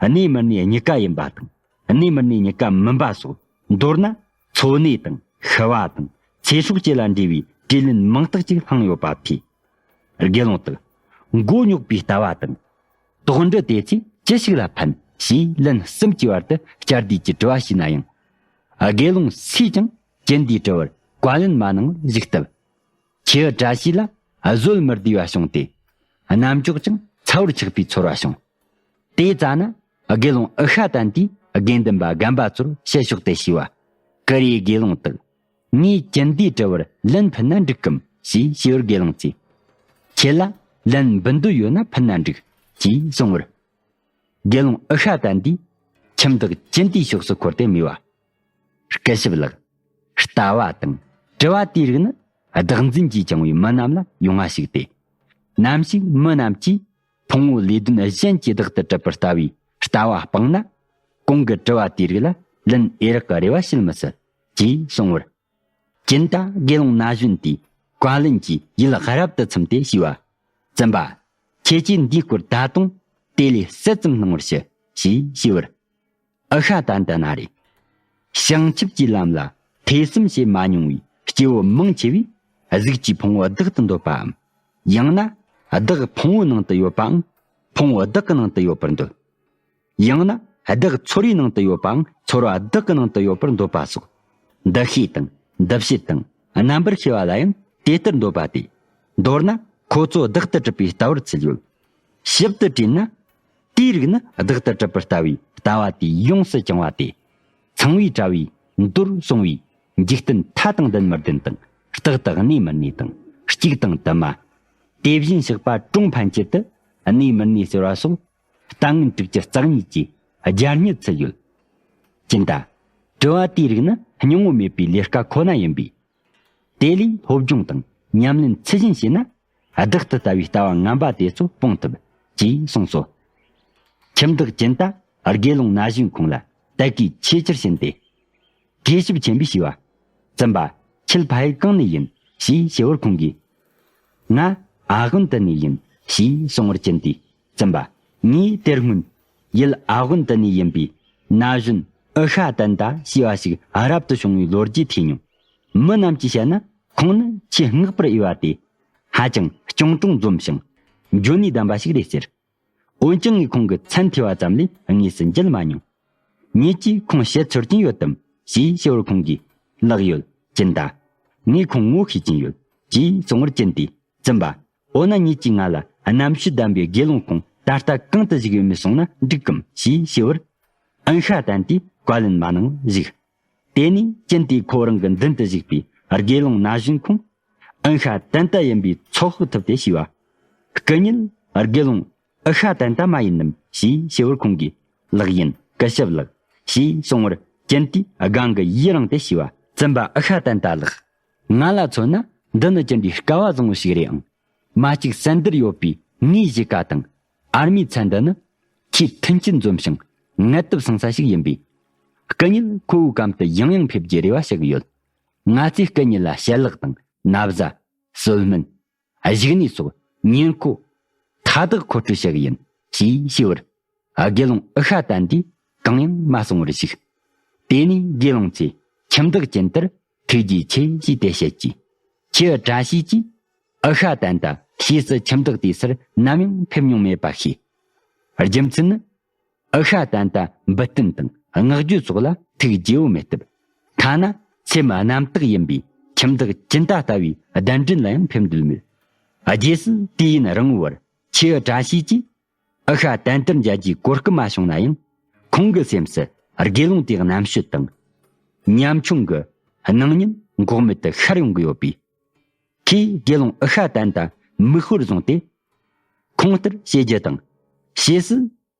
དང་། གནས་མི་གནས་གཉིས་ཀ་ཡིན་པ་དང་གནས་མི་གནས་གཉིས་ཀ་མིན་པ་སོགས། མདོར་ན་འཚོ་གནས་དང་ཤི་བ་དང་ཚེ་སྲོག་བཅས་ལ་འབྲེལ་བའི་དྲིས་ལན་མང་དག་ཅིག་བསླངས་ཡོད་པ་ཐོས། དགེ་སློང་དག། མགོ་རྙོག་པའི་ལྟ་བ་དང་། དོགས་འདྲི་དེ་ཚོས་ཅི་ཞིག་ལ་ཕན་ཞེས་ལན་གསུམ་གྱི་བར་དུ་བསྐྱར་ཟློས་ཀྱི་དྲི་བ་བྱས་ན་ཡང་། དགེ་སློང་སུས་ཀྱང་ཅིན་ཏིའི་དྲི་བར་བཀའ་ལན་མ་གནང་བར་གཞིགས་སྟབས། ཁྱེའུ་བཀྲ་ཤིས་ལ་བཟོད་མི་བདེ་བ་བྱུང་སྟེ། རྣམ་ཅོག་ཀྱང་ཚ་བོར་ཆགས་པའི་ཚོར་བ་བྱུང་། དེ་ཙ་ན་དགེ་སློང་ཨུ་ཤ་ཏན་ཏིས་དགེ་འདུན་པ་རྒན་པ་ཚོར་ཞལ་ཕྱོགས་ཏེ་ཞུས་པ། ཀུ་རེའི་དགེ་སློང་དག། ངས་ཅིན་ཏིའི་དྲི་བར་ལན་ཕུལ་ན་འགྲིག་གམ་ཞེས་ཞུས་པར་དགེ་སློང་ཚོས། ཁྱེད་ལ་ལན་འབུལ་འདོད་ཡོད་ན་ཕུལ་ན་འགྲིག་ཅེས་གསུངས་པར། དགེ་སློང་ཨུ་ཤ་ཏན་ཏིས་ཁྱིམ་བདག་ཅིན་ཏིའི་ཕྱོགས་སུ་འཁོར་ཏེ་སྨྲས་པ། སྐུ་ཞབས་ལགས། ལྟ་བ་དང་དྲི་བ་དེའི་རིགས་ནི་བདག་འཛིན་གྱིས་བསྐྱངས་པའི་མི་རྣམས་ལ་ཡོང་བ་ཞིག་སྟེ། ནམ་ཞིག་མི་རྣམས་ཀྱིས་ཕུང་པོའི་ལས་དོན་གཞན་གྱིས་བདག་ཏུ་གྲུབ་པར་ལྟ་བའི་ལྟ་བ་སྤངས་ན། གོང་གི་དྲི་བ་དེའི་རིགས་ལ་ལན་འོས་རག་གི་རེ་བ་བྱེད་མི་སྲིད་ཅེས་གསུངས་པར། ཅིན་ཏ་དགེ་སློང་ན་གཞོན་དེས་ བཀའ་ལན་གྱིས་ཡིད་རབ་ཏུ་ཚིམས་ཏེ་ཞུས་པ། བཙུན་པ། ཁྱེད་ཀྱིས་འདིའི་སྐོར་ད་དུང་དེ་ལས་གསལ་ཙམ་གནང་བར་ཞུ། ཞེས་ཞུས་པར། ཨུ་ཤ་ཏན་ཏ་ན་རེ། བྱང་ཆུབ་ཀྱི་ལམ་ལ་ཐོས་བསམ་བྱེད་མ་མྱོང་བའི་སྐྱེ་བོ་མང་ཆེ་བས་གཟུགས་ཀྱི་ཕུང་པོ་བདག་ཏུ་འདོད་པའམ། ཡང་ན་བདག་ཕུང་པོའི་ནང་དུ་ཡོད་པའང་ཕུང་པོ་བདག་གི་ནང་དུ་ཡོད་པར་འདོད། ཡང་ན་བདག་ཚོར་བའི་ནང་དུ་ཡོད་པའང་ཚོར་བ་བདག་གི་ནང་དུ་ཡོད་པར་འདོད་པ་སོགས། འདུ་ཤེས་དང་འདུ་བྱེད་དང་རྣམ་པར་ཤེས་པ་ལ་ཡང་དེ་ལྟར་འདོད་པ་སྟེ། མདོར་ན་ཁོ་ཚོ་བདག་ཏུ་གྲུབ་པའི་ལྟ་བར་ཚུད་ཡོད། ཞིབ་ཏུ་དྲིས་ན། དེའི་རིགས་ནི་བདག་ཏུ་གྲུབ་པར་ལྟ་བའི་ལྟ་བ་དེ་ཡོངས་སུ་བཅང་བ་སྟེ། ཚངས་པའི་དྲ་བའི་མདོར་སོང་བའི་འཇིག་རྟེན་མཐའ་དང་ལྡན་མི་ལྡན་དང་རྟག་ཏུ་གནས་མི་གནས་དང་གཅིག་དང་དུ་མ། དེ་བཞིན་གཤེགས་པ་གྲོངས་ཕན་ཆད་དུ་གནས་མི་གནས་ཟེར་བ་སོགས། ལྟ་ངན་དྲུག་ཅུ་རྩ་གཉིས་ཀྱི་སྦྱར་སྙད་ཚུད་ཡོད། ཅི་འདྲ། དྲི་བ་དེའི་རིགས་ནི་སྙིང་པོ་མེད་པའི་ལས་ཀ་ཁོ་ན་ཡིན་པས། དེ་ལས་སློབ་སྦྱོང་དང་ཉམས་ལེན་ཚུལ་བཞིན་བྱས་ན། བདག་ཏུ་ལྟ་བའི་ལྟ་བ་ངན་པ་དེ་ཚོ་སྤོང་ཐུབ། ཅེས་གསུངས་སོ། ཁྱིམ་བདག་ཅིན་ཏ་དགེ་སློང་ན་གཞོན་ཁོང་ལ་དད་གུས་ཆེས་ཆེར་བྱིན་ཏེ། དགེ་ཞིབ་ཆེན་པོས་ཞུས་པ། བཙུན་པ། ཁྱེད་ཕ་ཡུལ་གང་ནས་ཡིན། ཞེས་ཞུ་བར་ཁོང་གིས། ང་ཨ་ཝུན་ཏི་ནས་ཡིན། ཞེས་གསུང་བར་ཅིན་ཏས། བཙུན་པ། ངས་དེ་སྔོན་ཡུལ་ཨ་ཝུན་ཏི་ནས་ཡིན་པའི་ན་གཞོན་ཨུ་ཤ་ཏན་ཏ་ཞེས་པ་ཞིག་རབ་ཏུ་བྱུང་བའི་ལོ་རྒྱུས་ཐོས་མྱོང་། མི་རྣམས་ཀྱིས་བཤད་ན་ཁོང་ནི་ཆེས་བསྔགས་པར་འོས་པ་སྟེ། ཧ་ཅང་གཅོང་གྲུང་འཛོམས་ཤིང་འཇོན་ནུས་ལྡན་པ་ཞིག་རེད་ཟེར། འོན་ཀྱང་ངས་ཁོང་གི་མཚན་ཐོས་པ་ཙམ་ལས་དངོས་སུ་མཇལ་མ་མྱོང་། ངེད་ཀྱིས་ཁོང་བཤད་ཚོར་གྱིན་ཡོད་དམ། ཞེས་ཞུ་བར་ཁོང་གིས། ལགས་ཡོད། ཅིན་ཏ། ངས་ཁོང་ངོ་ཤེས་ཀྱིན་ཡོད། ཅེས་གསུང་བར་ཅིན་ཏས། བཙུན་པ། འོ་ན་ངེད་ཀྱིས་ང་ལ་རྣམ་དཔྱོད་ལྡན་པའི་དགེ་སློང་ཁོང་ད་ལྟ་གང་དུ་བཞུགས་ཡོད་མེད་གསུངས་ན་འགྲིག་གམ། ཞེས་ཞུ་བར། ཨུ་ཤ་ཏན་ཏས་བཀའ་ལན་མ་གནང་བཞུགས། དེ་ནས་ཅིན་ཏས་ཁོ་རང་གི་མདུན་དུ་བཞུགས་པའི་དགེ་སློང་ན་གཞོན་ཁོང་ཨུ་ཤ་ཏན་ཏ་ཡིན་པའི་ཚོད་དཔག་ཐུབ་སྟེ་ཞུས་པ། སྐུ་ཉིད་དགེ་སློང་ཨུ་ཤ་ཏན་ཏ་མ་ཡིན་ནམ། ཞེས་ཞུ་བར་ཁོང་གིས། ལགས་ཡིན། སྐུ་ཞབས་ལགས། ཞེས་གསུང་བར་ཅིན་ཏས་སྒང་གི་ཡིད་རངས་ཏེ་ཞུས་པ། བཙུན་པ་ཨུ་ཤ་ཏན་ཏ་ལགས། ང་ལ་མཚོན་ན་འདི་ནི་ཅི་འདྲའི་སྐལ་བ་བཟང་བོ་ཞིག་རེད་ཨང་། མ་གཅིག་གསལ་འདེབས་ཡོད་པའི་ངའི་གཞིས་ཀ་དང་ཨར་མའི་ཚལ་འདི་ནི་ཆེས་མཐུན་རྐྱེན་འཛོམས་ཤིང་ངལ་དུབ་སངས་ས་ཞིག་ཡིན་པས། སྐུ་ཉིད་ཁོ་བོའི་གམ་དུ་ཡང་ཡང་ཕེབས་རྒྱུའི་རེ་བ་བྱེད་ཀྱི་ཡོད། ང་ཚོས་སྐུ་ཉིད་ལ་ཞལ་ལག་དང་ན་བཟའ། སོལ་སྨན། བཞུགས་གནས་སོགས་ཉེར་མཁོ་མཐའ་དག་མཁོ་སྤྲོད་བྱེད་ཀྱི་ཡིན། ཞེས་ཞུས་པར། དགེ་སློང་ཨུ་ཤ་ཏན་ཏས་གང་ཡང་མ་གསུང་བར་བཞུགས། དེ་ནས་དགེ་སློང་ཚོས་ཁྱིམ་བདག་ཅིན་ཏར་ཐུགས་རྗེ་ཆེ་ཞེས་དེ་བཤད་ཀྱིས། ཁྱེའུ་བཀྲ་ཤིས་ཀྱིས་ཨུ་ཤ་ཏན་ཏ་ཕྱིས་སུ་ཁྱིམ་བདག་དེའི་སར་ནམ་ཡང་ཕེབས་མྱོང་མེད་པ་ཤེས། རྒྱུ་མཚན་ནི། ཨུ་ཤ་ཏན་ཏ་འབུལ་རྟེན་དང་བསྔགས་བརྗོད་སོགས་ལ་ཐུགས་དགྱེས་པོ་མེད་སྟབས། ཐ་ན་སེམས་རྣམ་དག་ཡིན་པའི་ཁྱིམ་བདག་ཅིན་ཏ་ལྟ་བུའི་གདན་འདྲེན་ལ་ཡང་ཕེབས་འདོད་མེད། རྗེས་སུ་དུས་ཡུན་རིང་བོའི་བར་ཁྱེའུ་བཀྲ་ཤིས་ཀྱིས་ཨུ་ཤ་ཏན་ཏར་མཇལ་རྒྱུའི་གོ་སྐབས་མ་བྱུང་ན་ཡང་། ཁོང་གི་སེམས་སུ་དགེ་སློང་དེའི་རྣམ་དཔྱོད་དང་། ཉམ་ཆུང་གི་སྣང་བརྙན་འགོག་མེད་དུ་ཤར་ཡོང་གི་ཡོད་པས། ཁོས་དགེ་སློང་ཨུ་ཤ་ཏན་ཏ་མིག་དཔེར་བཟུང་སྟེ། ཁོང་ལྟར་བྱེད་རྒྱུ་དང་། ཕྱིས་སུ་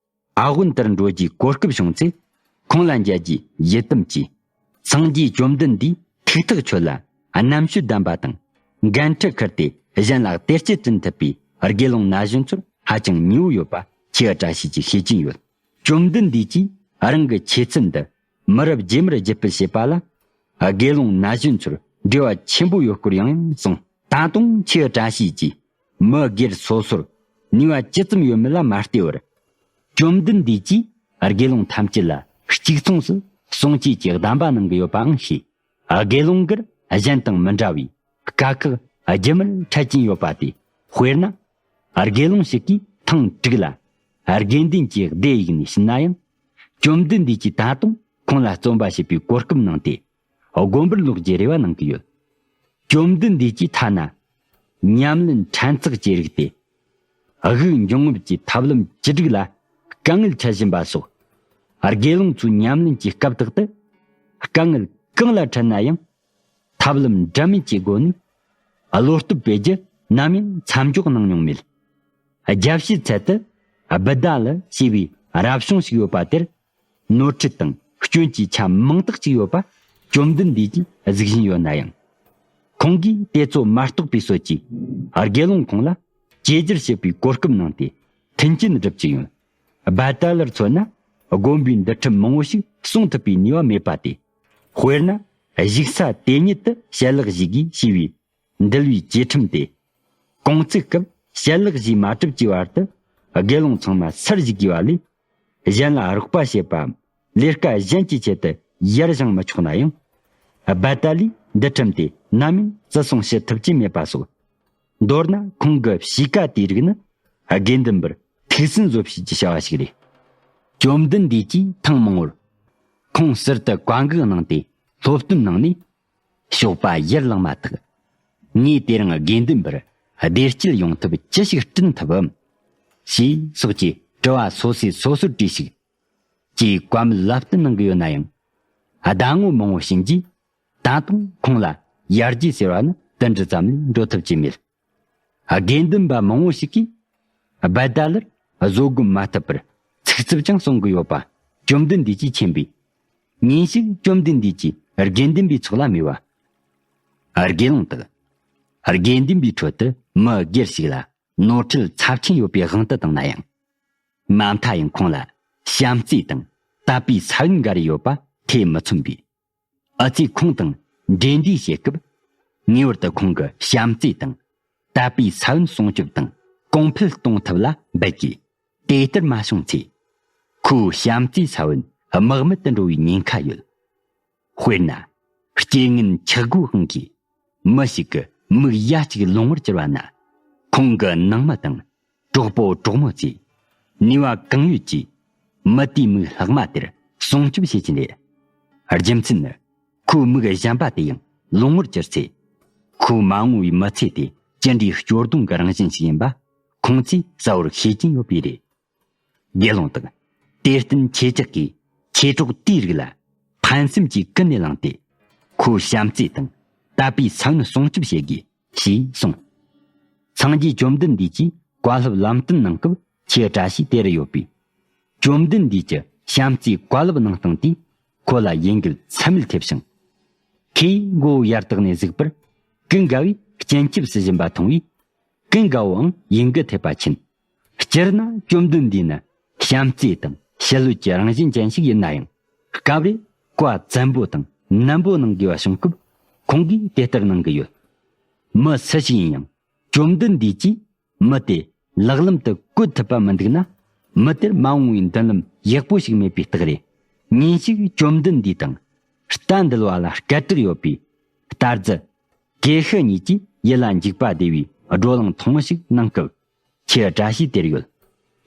ཨ་ཝུན་ཏར་འགྲོ་རྒྱུའི་གོ་སྐབས་བྱུང་ཚེ། ཁོང་ལ་མཇལ་རྒྱུའི་ཡིད་དམ་གྱིས། སངས་རྒྱས་བཅོམ་ལྡན་འདས་ཐུགས་ཐག་ཆོད་ལ་རྣམ་དཔྱོད་ལྡན་པ་དང་། འགན་འཁྲི་འཁུར་ཏེ་གཞན་ལ་བདེ་སྐྱིད་བསྐྲུན་ཐུབ་པའི་དགེ་སློང་ན་གཞོན་ཚོར་ཧ་ཅང་མཉེས་པོ་ཡོད་པ་ཁྱེའུ་བཀྲ་ཤིས་ཀྱིས་ཤེས་ཀྱིན་ཡོད། བཅོམ་ལྡན་འདས་ཀྱིས་རང་གི་ཆོས་ཚུལ་འདི་མི་རབས་རྗེས་མར་བརྒྱུད་སྤེལ་བྱེད་པ་ལ། དགེ་སློང་ན་གཞོན་ཚོར་འབྲེལ་བ་ཆེན་པོ་ཡོད་སྐོར་ཡང་ཡང་གསུངས། ད་དུང་ཁྱེའུ་བཀྲ་ཤིས་ཀྱིས་མི་སྒེར་སོ་སོར་ནུས་པ་ཇི་ཙམ་ཡོད་མེད་ལ་མ་ལྟོས་པར། བཅོམ་ལྡན་འདས་ཀྱིས་དགེ་སློང་ཐམས་ཅད་ལ་གཅིག་མཚུངས་སུ་གསུང་ཆོས་ཀྱི་གདམས་པ་གནང་གི་ཡོད་པའང་ཤེས། དགེ་སློང་གིས་གཞན་དང་མི་འདྲ་བའི་དཀའ་ཁག་རྒྱུན་མར་འཕྲད་ཀྱིན་ཡོད་པ་སྟེ། དཔེར་ན། དགེ་སློང་ཞིག་གིས་ཐེངས་དྲུག་ལ་དགེ་འདུན་གྱི་སྡེ་བཞུགས་ནས་ཕྱིན་ན་ཡང་། བཅོམ་ལྡན་འདས་ཀྱིས་ད་དུང་ཁོང་ལ་རྩོམ་པ་བྱེད་པའི་གོ་སྐབས་གནང་སྟེ། དགོན་པར་ལོག་རྒྱུའི་རེ་བ་གནང་གི་ཡོད། བཅོམ་ལྡན་འདས་ཀྱིས་ཐ་ན། ཉམས་ལེན་ཕྲན་ཚེགས་ཀྱི་རིགས་ཏེ། དབུགས་འབྱུང་རྔུབ་ཀྱི་ཐབས་ལམ་བཅུ་དྲུག་ལ་དཀའ་ངལ་འཕྲད་བཞིན་པ་སོགས། དགེ་སློང་ཚོའི་ཉམས་ལེན་གྱི་སྐབས་དག་ཏུ། དཀའ་ངལ་གང་ལ་འཕྲད་ན་ཡང་། ཐབས་ལམ་འདྲ་མིན་གྱི་སྒོ་ནས་བློ་སྟོབས་སྤེལ་རྒྱུ་ནམ་ཡང་མཚམས་འཇོག་གནང་མྱོང་མེད། རྒྱལ་སྤྱིའི་ཚད་དུ་བུདྡྷ་ལ་ཞེས་པའི་རབ་བྱུང་ཞིག་ཡོད་པ་དེར། ནོར་འཁྲུལ་དང་སྐྱོན་གྱི་ཆ་མང་དག་ཅིག་ཡོད་པ་བཅོམ་ལྡན་འདས་ཀྱིས་གཟིགས་བཞིན་ཡོད་ན་ཡང་། ཁོང་གིས་དེ་ཚོ་མ་རྟོགས་པའི་སྲོལ་གྱིས་དགེ་སློང་ཁོང་ལ་བཅོས་བསྒྱུར་བྱེད་པའི་གོ་སྐབས་གནང་སྟེ་མཐུན་རྐྱེན་སྒྲུབ་ཀྱི་ཡོད། བུདྡྷ་ལར་མཚོན་ན་དགོན་པའི་འདུལ་ཁྲིམས་མང་པོ་ཞིག་སྲུང་ཐུབ་པའི་ནུས་པ་མེད་པ་སྟེ། དཔེར་ན། བཞུགས་ས་དེ་ཉིད་དུ་ཞལ་ལག་བཞེས་དགོས་ཞེས་པའི་ འདུལ་བའི་བཅས་ཁྲིམས་ཏེ། གུང་ཚིགས་སྐབས་ཞལ་ལག་བཞེས་མ་གྲུབ་ཀྱི་བར་དུ་དགེ་སློང་ཚང་མ་སར་བཞུགས་དགོས་པ་ལས། གཞན་ལ་རོགས་པ་བྱེད་པའམ་ལས་ཀ་གཞན་གྱི་ཆེད་དུ་ཡར་བཞེངས་མི་ཆོག་ན་ཡང་། རྦད་དེ་ལས་འདུལ་ཁྲིམས་དེ་ནམ་ཡང་བརྩི་སྲུང་བྱེད་ཐུབ་ཀྱི་མེད་པ་སོགས། མདོར་ན་ཁོང་གི་གཤིས་ཀ་དེའི་རིགས་ནི་དགེ་འདུན་པར་ཐུགས་སུན་བཟོ་བྱེད་ཀྱི་བྱ་བ་ཞིག་རེད། བཅོམ་ལྡན་འདས་ཀྱིས་ཐེངས་མང་བོར་ཁོང་ཟུར་དུ་བཀའ་འགུག་གནང་སྟེ་སློབ་སྟོན་གནང་ནས། ཞོགས་པ་ཡར་ལངས་མ་ཐག་ངས་དེ་རིང་དགེ་འདུན་པར་བདེ་སྐྱིད་ཡོང་ཐབས་ཅི་ཞིག་བསྐྲུན་ཐུབ་བམ། ཞེས་སོགས་ཀྱི་དྲི་བ་སོ་སོས་སོ་སོར་དྲིས་ཤིག་ཅེས་བཀའ་མོལ་ལབ་སྟེ་གནང་གི་ཡོད་ན་ཡང་། ཟླ་ངོ་མང་བོ་ཕྱིན་རྗེས་ད་དུང་ཁོང་ལ་ཡར་རྒྱས་ཟེར་བ་ནི་དེ་འདྲ་ཙམ་ལས་འགྲོ་ཐུབ་ཀྱི་མེད། དགེ་འདུན་པ་མང་བོ་ཞིག་གིས་རྦད་དེ་ལར་བཟོད་སྒོམ་མ་ཐུབ་པར་ཚིག་རྩུབ་ཀྱང་གསུང་གི་ཡོད་པ་བཅོམ་ལྡན་འདས་ཀྱིས་མཁྱེན་པས། ཉིན་ཞིག་བཅོམ་ལྡན་འདས་ཀྱིས་དགེ་འདུན་པའི་ཚོགས་ལ་སྨྲས་པ། དགེ་སློང་དག་དགེ་འདུན་པའི་ཁྲོད་དུ་མི་སྒེར་ཞིག་ལ་ནོར་འཁྲུལ་ཚབས་ཆེན་ཡོད་པའི་དབང་དུ་བཏང་ན་ཡང་། མ་མཐའ་ཡང་ཁོང་ལ་བྱམས་བརྩེ་དང་དད་པའི་ས་བོན་འགའ་རེ་ཡོད་པ་ཐེ་མི་ཚོམ་པས། ཨ་ཙི་ཁོང་དང་འབྲེལ་འདྲིས་བྱེད་སྐབས། ངེས་པར་དུ་ཁོང་གི་བྱམས་བརྩེ་དང་དད་པའི་ས་བོན་སྲུང་སྐྱོབ་དང་གོང་འཕེལ་གཏོང་ཐབས་ལ་འབད་དགོས། དེ་ལྟར་མ་བྱུང་ཚེ། ཁོའི་བྱམས་བརྩེའི་ས་བོན་རྨེག་མེད་དུ་འགྲོ་བའི་ཉེན་ཁ་ཡོད། དཔེར་ན། རྐྱེན་ངན་ཆག་སྒོའི་དབང་གིས་མི་ཞིག་གི་མིག་ཡ་གཅིག་ལོང་བར་གྱུར་བ་ན། ཁོང་གི་ནང་མི་དང་གྲོགས་པོ་གྲོགས་མོ་ཚོས་ནུས་པ་གང་ཡོད་ཀྱིས་མི་དེའི་མིག་ལྷག་མ་དེར་སྲུང་སྐྱོབ་བྱེད་ཀྱི་རེད། རྒྱུ་མཚན་ནི། ཁོའི་མིག་གཞན་པ་དེ་ཡང་ལོང་བར་གྱུར་ཚེ། ཁོའི་མ་འོངས་པའི་མི་ཚེ་དེ་ཅི་འདྲའི་སྐྱོ་གདུང་གི་རང་བཞིན་ཞིག་ཡིན་པ་ཁོང་ཚོས་གསལ་བོར་ཤེས་ཀྱིན་ཡོད་པས་རེད། དགེ་སློང་དག་དེར་བརྟེན་ཁྱེད་ཅག་གིས་ཁྱེད་གྲོགས་དེའི་རིགས་ལ་ཕན་སེམས་ཀྱིས་ཀུན་ནས་བསླངས་ཏེ། ཁོའི་བྱམས་བརྩེ་དང་དད་པའི་ས་བོན་སྲུང་སྐྱོབ་བྱེད་དགོས། ཞེས་གསུངས། སངས་རྒྱས་བཅོམ་ལྡན་འདས་ཀྱིས་བཀའ་སློབ་ལམ་སྟོན་གནང་སྐབས་ཁྱེད་བཀྲ་ཤིས་དེ་རུ་ཡོད་པས། བཅོམ་ལྡན་འདས་ཀྱི་བྱམས་བརྩེའི་བཀའ་སློབ་གནང་སྟངས་དེས་ཁོ་ལ་ཡིད་འགུལ་ཚད་མེད་ཐེབས་ཤིང་། ཁོས་མགོ་བོ་ཡར་བཏེགས་ནས་གཟིགས་པར། ཀུན་དགའ་བོས་སྤྱན་ཆབ་སུ་བཞེངས་པ་མཐོང་བས། ཀུན་དགའ་བོའང་ཡིད་འགུལ་ཐེབས་པ་ཕྱིན། སྤྱིར་ན་བཅོམ་ལྡན་འདས་ནི་བྱམས་བརྩེ་དང་ཞི་ལྷོད་ཀྱི་རང་བཞིན་ཅན་ཞིག་ཡིན་ན་ཡང་། སྐབས་རེ་བཀའ་བཙན་པོ་དང་ནན་པོ་གནང་དགོས་པ་བྱུང་སྐབས་ཁོང་གིས་དེ་ལྟར་གནང་གི་ཡོད། མི་སུ་ཞིག་ཡིན་ཡང་བཅོམ་ལྡན་འདས་ཀྱིས་མི་དེ་ལག་ལམ་དུ་བཀོད་ཐུབ་པ་མི་འདུག་ན། མི་དེར་མ་འོངས་པའི་མདུན་ལམ་ཡག་པོ་ཞིག་མེད་པའི་རྟགས་རེད། ཉིན་ཞིག་བཅོམ་ལྡན་འདས་དང་རྟ་འདུལ་བ་ལ་སྐད་གྲགས་ཡོད་པའི་རྟ་རྫི་ཀེ་ཤི་གཉིས་ཀྱིས་ཡིད་ལ་འཇུག་པ་བདེ་བའི་བགྲོ་གླེང་ཐུང་ངུ་ཞིག་གནང་སྐབས། ཁྱེད་བཀྲ་ཤིས་དེར་ཡོད།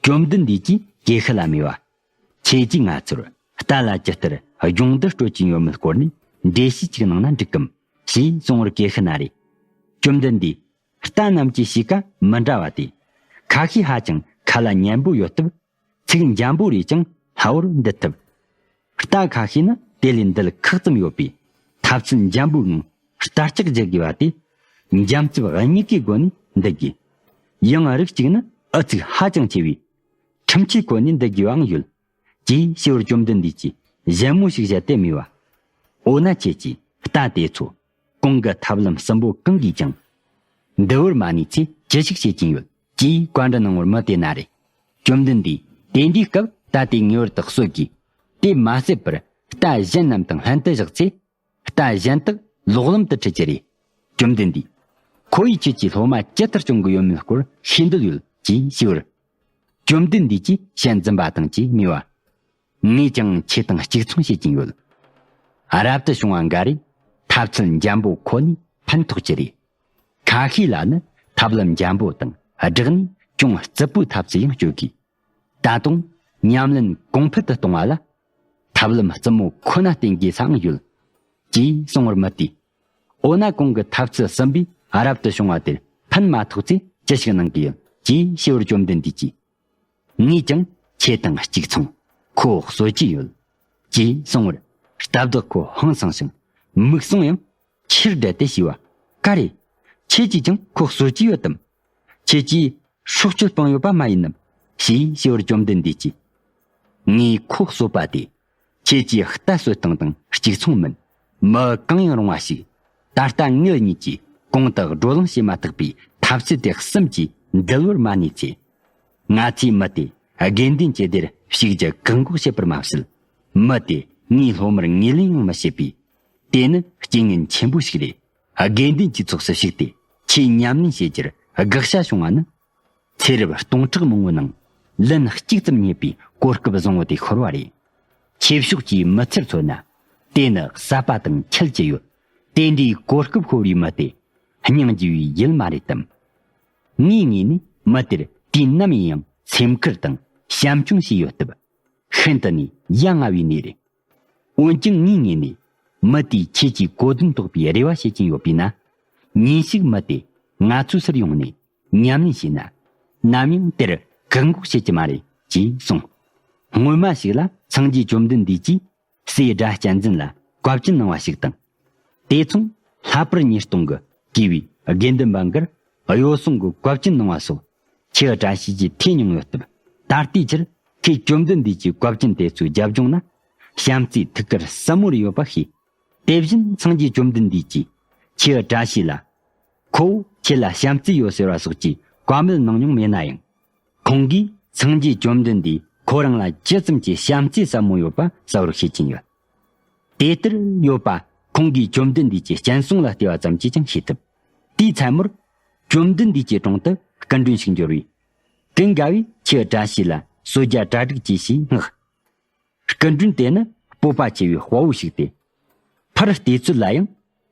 བཅོམ་ལྡན་འདས་ཀྱིས་ཀེ་ཤི་ལ་སྨྲས་པ། ཁྱེད་ཀྱིས་ང་ཚོར་རྟ་ལ་ཇི་ལྟར་སྦྱོང་བརྡར་སྤྲོད་ཀྱིན་ཡོད་མེད་སྐོར་ནས་འགྲེལ་བཤད་ཅིག་གནང་ན་འགྲིག་གམ། ཞེས་གསུང་བར་ཀེ་ཤི་ན་རེ། བཅོམ་ལྡན་འདས། རྟ་རྣམས་ཀྱི་གཤིས་ཀ་མི་འདྲ་བ་སྟེ། ཁ་ཤས་ཧ་ཅང་ཁ་ལ་སྙན་པོ་ཡོད་སྟབས། ཚིག་འཇམ་པོ་རེ་ཅང་སླ་བོར་འདུལ་ཐུབ། རྟ་ཁ་ཤས་ནི་དེ་ལས་འདུལ་ཁག་ཙམ་ཡོད་པས། ཐབས་ཚུལ་འཇམ་པོའི་ངང་རྟ་ལྕག་རྒྱག་དགོས་པ་སྟེ། འཇམ་རྩུབ་གཉིས་ཀའི་སྒོ་ནས་འདུལ་དགོས། ཡང་རིགས་གཅིག་ནི་ཨུ་ཚུགས་ཧ་ཅང་ཆེ་བས། ཁྲིམས་ཆད་བཀོད་ནས་འདུལ་དགོས་པའང་ཡོད། ཅེས་ཞུ་བར་བཅོམ་ལྡན་འདས་ཀྱིས་ཞལ་མོ་ཞིག་བཞད་དེ་སྨྲས་པ། འོ་ན་ཁྱེད་ཀྱིས་རྟ་དེ་ཚོ་གོང་གི་ཐབས་ལམ་གསུམ་པོ་གང་གིས་ཀྱང་འདུལ་བར་མ་ནུས་ཚེ་ཅི་ཞིག་བྱེད་ཀྱིན་ཡོད། ཅེས་བཀའ་འདྲི་གནང་བར་མི་དེ་ན་རེ། བཅོམ་ལྡན་འདས། དེ་འདྲའི་སྐབས་རྟ་དེ་ངེས་པར་དུ་གསོད་དགོས། དེ་མ་བསད་པར་རྟ་གཞན་རྣམས་དང་ལྷན་དུ་བཞག་ཚེ། རྟ་གཞན་དག་ལོག་ལམ་དུ་ཁྲིད་ཀྱི་རེད། བཅོམ་ལྡན་འདས། ཁོ་ཡིས་ཁྱེད་ཀྱི་སློབ་མ་ཇི་ལྟར་སྐྱོང་གི་ཡོད་མེད་སྐོར་ཤེས་འདོད་ཡོད། ཅེས་ཞུས་པར། བཅོམ་ལྡན་འདས་ཀྱིས་ཞལ་འཛུམ་པ་དང་བཅས་སྨྲས་པ། ངས་ཀྱང་ཁྱེད་དང་གཅིག་མཚུངས་བྱེད་ཀྱིན་ཡོད། རབ་ཏུ་བྱུང་བ་འགའ་རེས་ཐབས་ཚུལ་འཇམ་པོ་ཁོ་ནས་ཕན་ཐོགས་ཀྱི་རེད། ཁ་ཤས་ལ་ནི་ཐབས་ལམ་འཇམ་པོ་དང་སྦྲགས་ནས་ཅུང་རྩུབ་པོའི་ཐབས་ཚུལ་ཡང་སྤྱོད་དགོས། ད་དུང་ཉམས་ལེན་གོང་འཕེལ་དུ་གཏོང་བ་ལ། ཐབས་ལམ་རྩུབ་མོ་ཁོ་ན་བསྟེན་དགོས་སའང་ཡོད། ཅེས་གསུང་བར་མི་དེས། འོ་ན་གོང་གི་ཐབས་ཚུལ་གསུམ་པས་རབ་ཏུ་བྱུང་བ་དེར་ཕན་མ་ཐོགས་ཚེ་ཅི་ཞིག་གནང་གི་ཡོད། ཅེས་ཞུ་བར་བཅོམ་ལྡན་འདས་ཀྱིས། ངས་ཀྱང་ཁྱེད་དང་གཅིག་མཚུངས་ཁོ་གསོད་ཀྱི་ཡོད། ཅེས་གསུང་བར། རྟ་བདག་ཁོ་ཧང་སངས་ཤིང་མིག་ཟུང་ཡང་ཆེར་བགྲད་དེ་ཞུས་པ། ག་རེ། ཁྱེད་ཀྱིས་ཀྱང་ཁོ་གསོད་ཀྱི་ཡོད་དམ། ཁྱེད་ཀྱིས་སྲོག་གཅོད་སྤངས་ཡོད་པ་མ་ཡིན་ནམ། ཞེས་ཞུ་བར་བཅོམ་ལྡན་འདས་ཀྱིས། ངས་ཁོ་གསོད་པ་དེ། ཁྱེད་ཀྱིས་རྟ་གསོད་སྟངས་དང་གཅིག་མཚུངས་མིན། མི་གང་ཡང་རུང་བ་ཞིག་ད་ལྟ་ངེད་གཉིས་ཀྱིས་གོང་དུ་བགྲོ་གླེང་བྱེད་མ་ཐག་པའི་ཐབས་ཚུལ་དེ་གསུམ་གྱིས་འདུལ་བར་མ་ནུས་ཚེ། ང་ཚོས་མི་དེ་དགེ་འདུན་གྱི་སྡེར་ཞུགས་རྒྱུ་བཀག་འགོག་བྱེད་པར་མ་ཟད། མི་དེ་ངའི་སློབ་མར་ངོས་ལེན་ཡང་མི་བྱེད་པས། དེ་ནི་རྐྱེན་ངན་ཆེན་པོ་ཞིག་རེད། དགེ་འདུན་གྱི་ཚོགས་སུ་ཞུགས་ཏེ། ཁྱེད་ཉམས་ལེན་བྱེད་རྒྱུར་དགག་བྱ་བྱུང་བ་ནི། ཚེ་རབས་སྟོང་ཕྲག་མང་པོའི་ནང་ལན་གཅིག་ཙམ་རྙེད་པའི་གོ་སྐབས་བཟང་བོ་དེ་ཤོར་བ་རེད། ཁྱེད་ཕྱོགས་ཀྱིས་མི་ཚེར་མཚོན་ན། དེ་ནི་ཟད་པ་དང་འཆལ་གྱི་ཡོད། དེ་འདྲའི་གོ་སྐབས་ཤོར་བའི་མི་དེ་སྙིང་རྗེ་བའི་ཡུལ་མ་རེད་དམ། ངའི་ངོས་ནས་མི་དེར་དུས་ནམ་ཡིན་ཡང་སེམས་ཁུར་དང་བྱམས་སྐྱོང་བྱས་ཡོད་སྟབས། ཤིན་ཏུ་ནས་ཡ་ང་བའི་གནས་རེད། འོན་ཀྱང་ངའི་ངོས་ནས་མི་དེས་ཁྱེད་ཀྱི་གོ་དོན་རྟོགས་པའི་རེ་བ་བྱེད་ཀྱིན་ཡོད་པས་ན། ཉིན་ཞིག་མི་དེ་ང་ཚོའི་སར་ཡོང་ནས་ཉམས་ལེན་བྱས་ན། ནམ་ཡང་དེར་བཀག་འགོག་བྱེད་ཀྱི་མ་རེད་ཅེས་གསུངས། སྔོན་མ་ཞིག་ལ་སངས་རྒྱས་བཅོམ་ལྡན་འདས་ཀྱིས་སྲས་སྒྲ་གཅན་འཛིན་ལ་བཀའ་བཀྱོན་གནང་བ་ཞིག་དང་། དེ་མཚུངས་ལྷག་པར་ཉིས་སྟོང་གི་དགེ་བའི་དགེ་འདུན་པ་འགར་གཡོ་ཟོལ་གྱི་བཀའ་བཀྱོན་གནང་བ་སོགས། ཁྱེད་བཀྲ་ཤིས་ཀྱིས་ཐོས་མྱོང་ཡོད་སྟབས། ད་ལྟའི་ཆར་ཁྱེད་བཅོམ་ལྡན་འདས་ཀྱི་བཀའ་བཀྱོན་དེ་ཚོའི་རྒྱབ་ལྗོངས་ན་བྱམས་བརྩེའི་ཐུགས་ཁུར་ཟབ་མོ་རེ་ཡོད་པ་ཤེས། དེ་བཞིན་སངས་རྒྱས་བཅོམ་ལྡན་འདས་ཀྱིས་ཁྱེད་བཀྲ་ཤིས་ལ། ཁོ་བོ་ཁྱེད་ལ་བྱམས་བརྩེ་ཡོད་ཟེར་བ་སོགས་ཀྱི་བཀའ་མོལ་གནང་མྱོང་མེད་ན་ཡང་། ཁོང་གིས་སངས་རྒྱས་བཅོམ་ལྡན་འདས་ཁོ་རང་ལ་ཇི་ཙམ་གྱི་བྱམས་བརྩེ་ཟབ་མོ་ཡོད་པ་གསལ་བོར་ཤེས་ཀྱིན་ཡོད། དེ་ལྟར་ཡོད་པ་ཁོང་གིས་བཅོམ་ལྡན་འདས་ཀྱི་སྤྱན་ཟུང་ལ་བལྟས་པ་ཙམ་གྱིས་ཀྱང་ཤེས་ཐུབ། དེའི་མཚན་མོར། བཅོམ་ལྡན་འདས་ཀྱི་དྲུང་དུ་སྐུ་མགྲོན་ཞིག་འབྱོར་བས། ཀུན་དགའ་བོས་ཁྱེད་བཀྲ་ཤིས་ལ་གསོལ་ཇ་གྲ་སྒྲིག་གྱིས་ཞེས་མངགས། སྐུ་མགྲོན་དེ་ནི་སྤོབས་པ་ཆེ་བའི་དཔའ་བོ་ཞིག་སྟེ། ཕར་བལྟས་ཚོད་ལ་ཡང་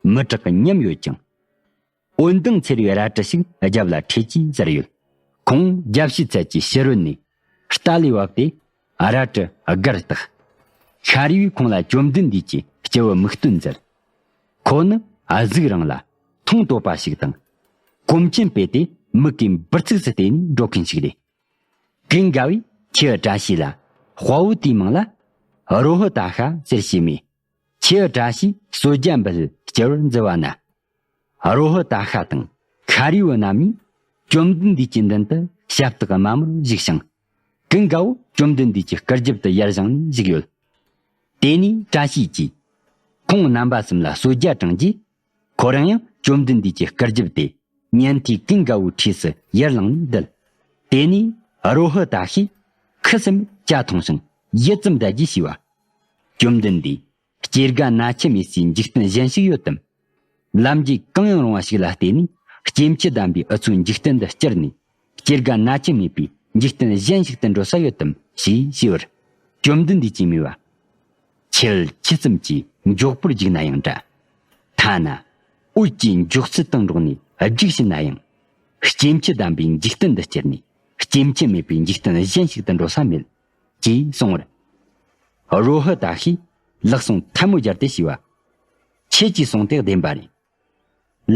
མི་དྲག་གི་ཉམས་ཡོད་ཅིང་། འོད་མདངས་འཚེར་བའི་རལ་གྲི་ཞིག་རྒྱབ་ལ་འཁྲིལ་གྱིས་གཟར་ཡོད། ཁོང་རྒྱལ་བྱེད་ཚལ་གྱི་ཕྱི་རོལ་ནས་རྟ་ལས་བབས་ཏེ་རལ་གྲི་སྒར་བཏགས། ཤཱ་རིའི་བུས་ཁོང་ལ་བཅོམ་ལྡན་འདས་ཀྱི་སྐྱེས་བུ་མིག་སྟོན་མཛད། ཁོ་ནི་གཟུགས་རིང་ལ་མཐོང་དོད་པ་ཞིག་དང་། གོམ་ཆེན་སྤོས་ཏེ་མིག་གིས་འབུར་ཚུགས་སུ་བལྟས་ནས་འགྲོ་མཁན་ཞིག་རེད། ཀུན་དགའ་བོས་ཁྱེད་བཀྲ་ཤིས་ལ་དཔའ་བོ་དེའི་མིང་ལ་རོ་ཧི་ཏ་ཤ་ཟེར་ཞེས་སྨྲས། ཁྱེད་བཀྲ་ཤིས་གསོལ་ཇ་འབུལ་སྐྱེལ་བར་འཛུལ་བ་ན། རོ་ཧི་ཏ་ཤ་དང་ཤཱ་རིའི་བུ་རྣམ་གཉིས་བཅོམ་ལྡན་འདས་ཀྱི་མདུན་དུ་ཞབས་སྟེགས་དམའ་མོར་བཞུགས་ཤིང་། ཀུན་དགའ་བོ་བཅོམ་ལྡན་འདས་ཀྱི་སྐུ་རྒྱབ་ཏུ་ཡར་བཞེངས་ནས་བཞུགས་ཡོད། དེ་ནས་བཀྲ་ཤིས་ཀྱིས་ཁོང་རྣམ་པ་གསུམ་ལ་གསོལ་ཇ་དྲངས་རྗེས། ཁོ་རང་ཡང་བཅོམ་ལྡན་འདས་ཀྱི་སྐུ་རྒྱབ་ཏུ་ཉན་ཐོས་ཀུན་དགའ་བོའི་འཁྲིས་སུ་ཡར་ལངས་ནས་བསྡད། དེ་ནས་རོ་ཧི་ཏ་ཤས་ཁུ་སིམ་ཇ་འཐུང་ཞིང་ཡིད་ཙམ་བདེ་རྒྱས་ཞུས་པ། བཅོམ་ལྡན་འདས། སྐྱེ་རྒ་ན་འཆི་མེད་སའི་འཇིག་རྟེན་གཞན་ཞིག་ཡོད་དམ། ལམ་གྱི་གང་ཡང་རུང་བ་ཞིག་ལ་བརྟེན་ནས་སྐྱེ་འཆི་བདམས་པའི་འུ་ཚོའི་འཇིག་རྟེན་འདི་བསྐྱུར་ནས་སྐྱེ་རྒ་ན་འཆི་མེད་པའི་འཇིག་རྟེན་གཞན་ཞིག་ཏུ་འགྲོ་ས་ཡོད་དམ་ཞེས་ཞུས་པར། བཅོམ་ལྡན་འདས་ཀྱིས་སྨྲས་པ། ཁྱེད་ཇི་ཙམ་གྱིས་མགྱོགས་པོར་རྒྱུག་ན་ཡང་འདྲ། ཐ་ན་འོད་ཀྱི་མགྱོགས་ཚད་དང་འགྲོགས་ནས་རྒྱུག་ཕྱིན་ན་ཡང་། སྐྱེ་འཆི་བདམས་པའི་འཇིག་རྟེན་འདི་བསྐྱུར་ནས་སྐྱེ་འཆི་མེད་པའི་འཇིག་རྟེན་གཞན་ཞིག་ཏུ་འགྲོ་ས་མེད། ཅེས་གསུངས་པར། རོ་ཧི་ཏ་ཤས་ལག་ཟུང་ཐལ་མོ་སྦྱར་ཏེ་ཞུས་པ། ཁྱེད་ཀྱིས་གསུངས་ཏེ་བདེན་པ་རེད།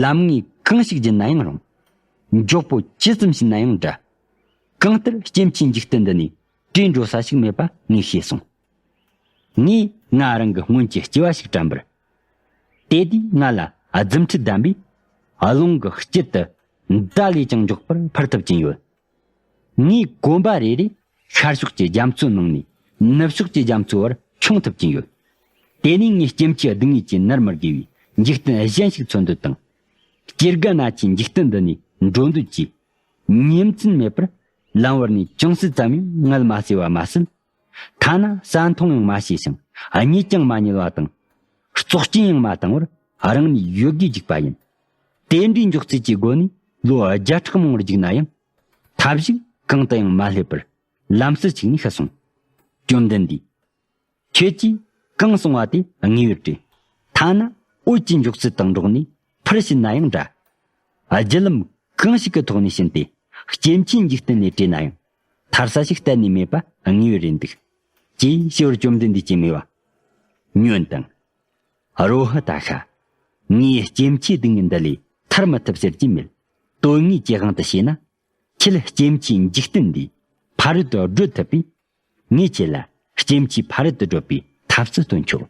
ལམ་ངོས་གང་ཞིག་བརྒྱུད་ན་ཡང་རུང་། མགྱོགས་པོ་ཇི་ཙམ་ཕྱིན་ན་ཡང་འདྲ། གང་ལྟར་སྐྱེ་འཆིའི་འཇིག་རྟེན་འདི་ནས་བྲོས་འགྲོ་ས་ཞིག་མེད་པ་ངས་ཤེས་སོང་། ངས་ང་རང་གི་སྔོན་གྱི་སྐྱེ་བ་ཞིག་དྲན་པར། དེ་དུས་ང་ལ་རྫུ་འཕྲུལ་ལྡན་པས་རླུང་གི་དཀྱིལ་དུ་མདའ་ལས་ཀྱང་མགྱོགས་པར་འཕུར་ཐུབ་ཀྱིན་ཡོད། ངའི་གོམ་པ་རེ་རེ་ཤར་ཕྱོགས་ཀྱི་རྒྱ་མཚོའི་ནང་ནས་ནུབ་ཕྱོགས་ཀྱི་རྒྱ་མཚོའི་བར་མཆོང་ཐུབ་ཀྱིན་ཡོད། དེ་ནས་ངས་སྐྱེ་འཆིའི་སྡུག་བསྔལ་གྱིས་ནར་མི་དགོས་པའི་འཇིག་རྟེན་གཞན་ཞིག་འཚོལ་འདོད་དང་། སྐྱེ་རྒ་ན་འཆིའི་འཇིག་རྟེན་འདི་ནས་འགྲོ་འདོད་ཀྱིས། ཉིན་མཚན་མེད་པར་ལམ་བར་ནས་ཅུང་ཟད་ཙམ་ཡང་ངལ་མ་གསོས་པ་མ་ཟད། ཐ་ན་ཟ་འཐུང་ཡང་མ་བྱས་ཤིང་གཉིད་ཀྱང་མ་ཉལ་བ་དང་། བཙོག་སྐྱེན་ཡང་མ་བཏང་བར་རང་ནས་ཡོད་དགུས་རྒྱུག་པ་ཡིན། དེ་འདྲའི་མགྱོགས་ཚད་ཀྱི་སྒོ་ནས་ལོ་བརྒྱ་ཕྲག་མང་བར་རྒྱུག་ན་ཡང་། ཐབས་ཤིག་གང་དུ་ཡང་མ་སླེབས་པར་ལམ་སེལ་ཅིག་ནས་ཤི་སོང་། བཅོམ་ལྡན་འདས། ཁྱེད་ཀྱིས་གང་གསུང་བ་དེ་དངོས་ཡོད་རེད། ཐ་ན་འོད་ཀྱི་མགྱོགས་ཚད་དང་འགྲོགས་ནས་འཕུར་ཕྱིན་ན་ཡང་འདྲ། བརྒྱུད་ལམ་གང་ཞིག་གི་ཐོག་ནས་ཕྱིན་ཏེ་སྐྱེ་འཆིའི་འཇིག་རྟེན་ལས་བྲོས་ན་ཡང་ཐར་ས་ཞིག་གཏན་ནས་མེད་པ་དངོས་ཡོད་རེད་འདུག་ཅེས་ཞུ་བར་བཅོམ་ལྡན་འདས་ཀྱིས་སྨྲས་པ། ཉོན་དང་། རོ་ཧི་ཏ་ཤ། ངས་སྐྱེ་འཆིའི་སྡུག་བསྔལ་འདི་ལས་ཐར་མི་ཐུབ་ཟེར་གྱི་མེད། དོན་དངོས་ཀྱི་དབང་དུ་བྱས་ན། ཁྱེད་སྐྱེ་འཆིའི་འཇིག་རྟེན་འདིའི་ཕ་རོལ་ཏུ་བགྲོད་ཐུབ་པས། ངས་ཁྱེད་ལ་སྐྱེ་འཆིའི་ཕ་རོལ་ཏུ་བགྲོད་པའི་ཐབས་སུ་སྟོན་ཆོག་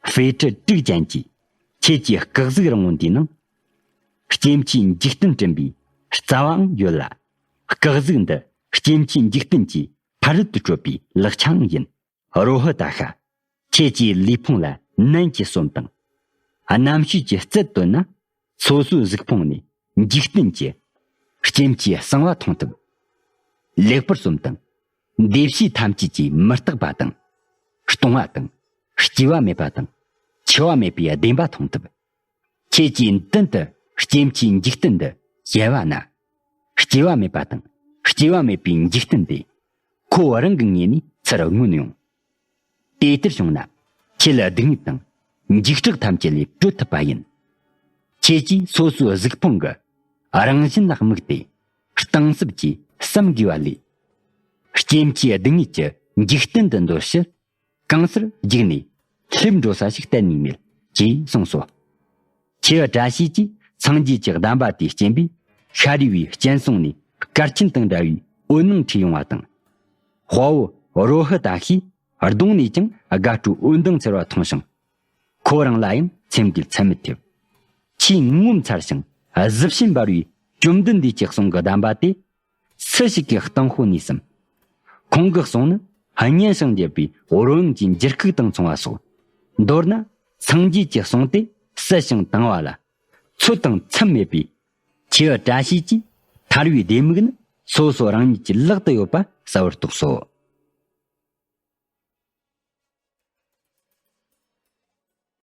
དཔེ་ཁྲིད་དྲུག་ཅན་གྱི་ཁྱེད་ཀྱི་སྐུ་གཟུགས་རིང་བོ་འདིའི་ནང་། སྐྱེ་འཆིའི་འཇིག་རྟེན་བསྐྲུན་པའི་རྩ་བའང་ཡོད་ལ། སྐུ་གཟུགས་འདི་སྐྱེ་འཆིའི་འཇིག་རྟེན་གྱི་ཕ་རོལ་ཏུ་བགྲོད་པའི་ལག་ཆའང་ཡིན། རོ་ཧི་ཏ་ཤ། ཁྱེད་ཀྱིས་ལུས་ཕུང་ལ་ནན་གྱིས་གསོམ་དང་། རྣམ་ཤེས་ཀྱི་རྩལ་བཏོན་ན། སོ་སོའི་གཟུགས་ཕུང་ནས་འཇིག་རྟེན་གྱི་སྐྱེ་འཆིའི་གསང་བ་མཐོང་ཐུབ། ལེགས་པར་གསོམ་དང་། འདུ་བྱེད་ཐམས་ཅད་ཀྱིས་མི་རྟག་པ་དང་། སྟོང་བ་དང་། སྐྱེ་བ་མེད་པ་དང་། འཆི་བ་མེད་པའི་བདེན་པ་མཐོང་ཐུབ། ཁྱེད་ཀྱིས་མདུན་དུ་ སྐྱེ་འཆིའི་འཇིག་རྟེན་འདི་བྱེ་བ་ན། སྐྱེ་བ་མེད་པ་དང་སྐྱེ་བ་མེད་པའི་འཇིག་རྟེན་དེ། ཁོ་རང་གི་ངོས་ནས་ཚུར་མངོན་ཡོང་། དེ་ལྟར་བྱུང་ན། ཁྱེད་ལ་སྡུག་བསྔལ་དང་འཇིགས་སྐྲག་ཐམས་ཅད་ལས་གྲོལ་ཐུབ་པ་ཡིན། ཁྱེད་ཀྱིས་སོ་སོའི་གཟུགས་ཕུང་གི་རང་བཞིན་ལ་དམིགས་ཏེ། གཏིང་ཟབ་ཀྱིས་བསམ་དགོས་པ་ལས། སྐྱེ་འཆིའི་སྡུག་བསྔལ་གྱི་འཇིག་རྟེན་དུ་འདོར་ཕྱིར། གང་སར་རྒྱུགས་ནས་སླེབས་འགྲོ་ས་ཞིག་གཏན་ནས་མེད་ཅེས་གསུངས་སོ། ཁྱེའུ་བཀྲ་ཤིས་ཀྱིས་སངས་རྒྱས་ཀྱི་གདམས་པ་དེ་སྐྱེན་པས། ཤཱ་རིའི་བུའི་སྤྱན་ཟུང་ནས་སྐར་ཆེན་དང་འདྲ་བའི་འོད་སྣང་འཕྲོས་ཡོང་བ་དང་། དཔའ་བོ་རོ་ཧི་ཏ་ཤིས་གདོང་ནས་ཀྱང་དགའ་སྤྲོའི་འོད་མདངས་འཚེར་བ་མཐོང་ཞིང་། ཁོ་རང་ལ་ཡང་སེམས་འགུལ་ཚད་མེད་ཐེབས། ཆེས་ངོ་མཚར་ཞིང་གཟི་བྱིན་འབར་བའི་བཅོམ་ལྡན་འདས་ཀྱི་གསུང་གི་གདམས་པ་དེ། སུ་ཞིག་གི་གཏིང་ཤོག་ནས་སམ། ཁོང་གི་གསུང་ནི་སྙན་ཞིང་འཇེབས་པའི་རོལ་དབྱངས་ཀྱི་འགྱུར་ཁུག་དང་མཚུངས་པ་སོགས། མདོར་ན་སངས་རྒྱས་ཀྱི་གསུང་དེ་གསལ་ཞིང་དྭངས་པ་ལ། ཚོད་དང་མཚམས་མེད་པས། ཁྱེའུ་བཀྲ་ཤིས་ཀྱིས་ཐར་བའི་ལྡེ་མིག་ནི་སོ་སོ་རང་ཉིད་ཀྱི་ལག་ཏུ་ཡོད་པ་གསལ་བོར་རྟོགས་སོ།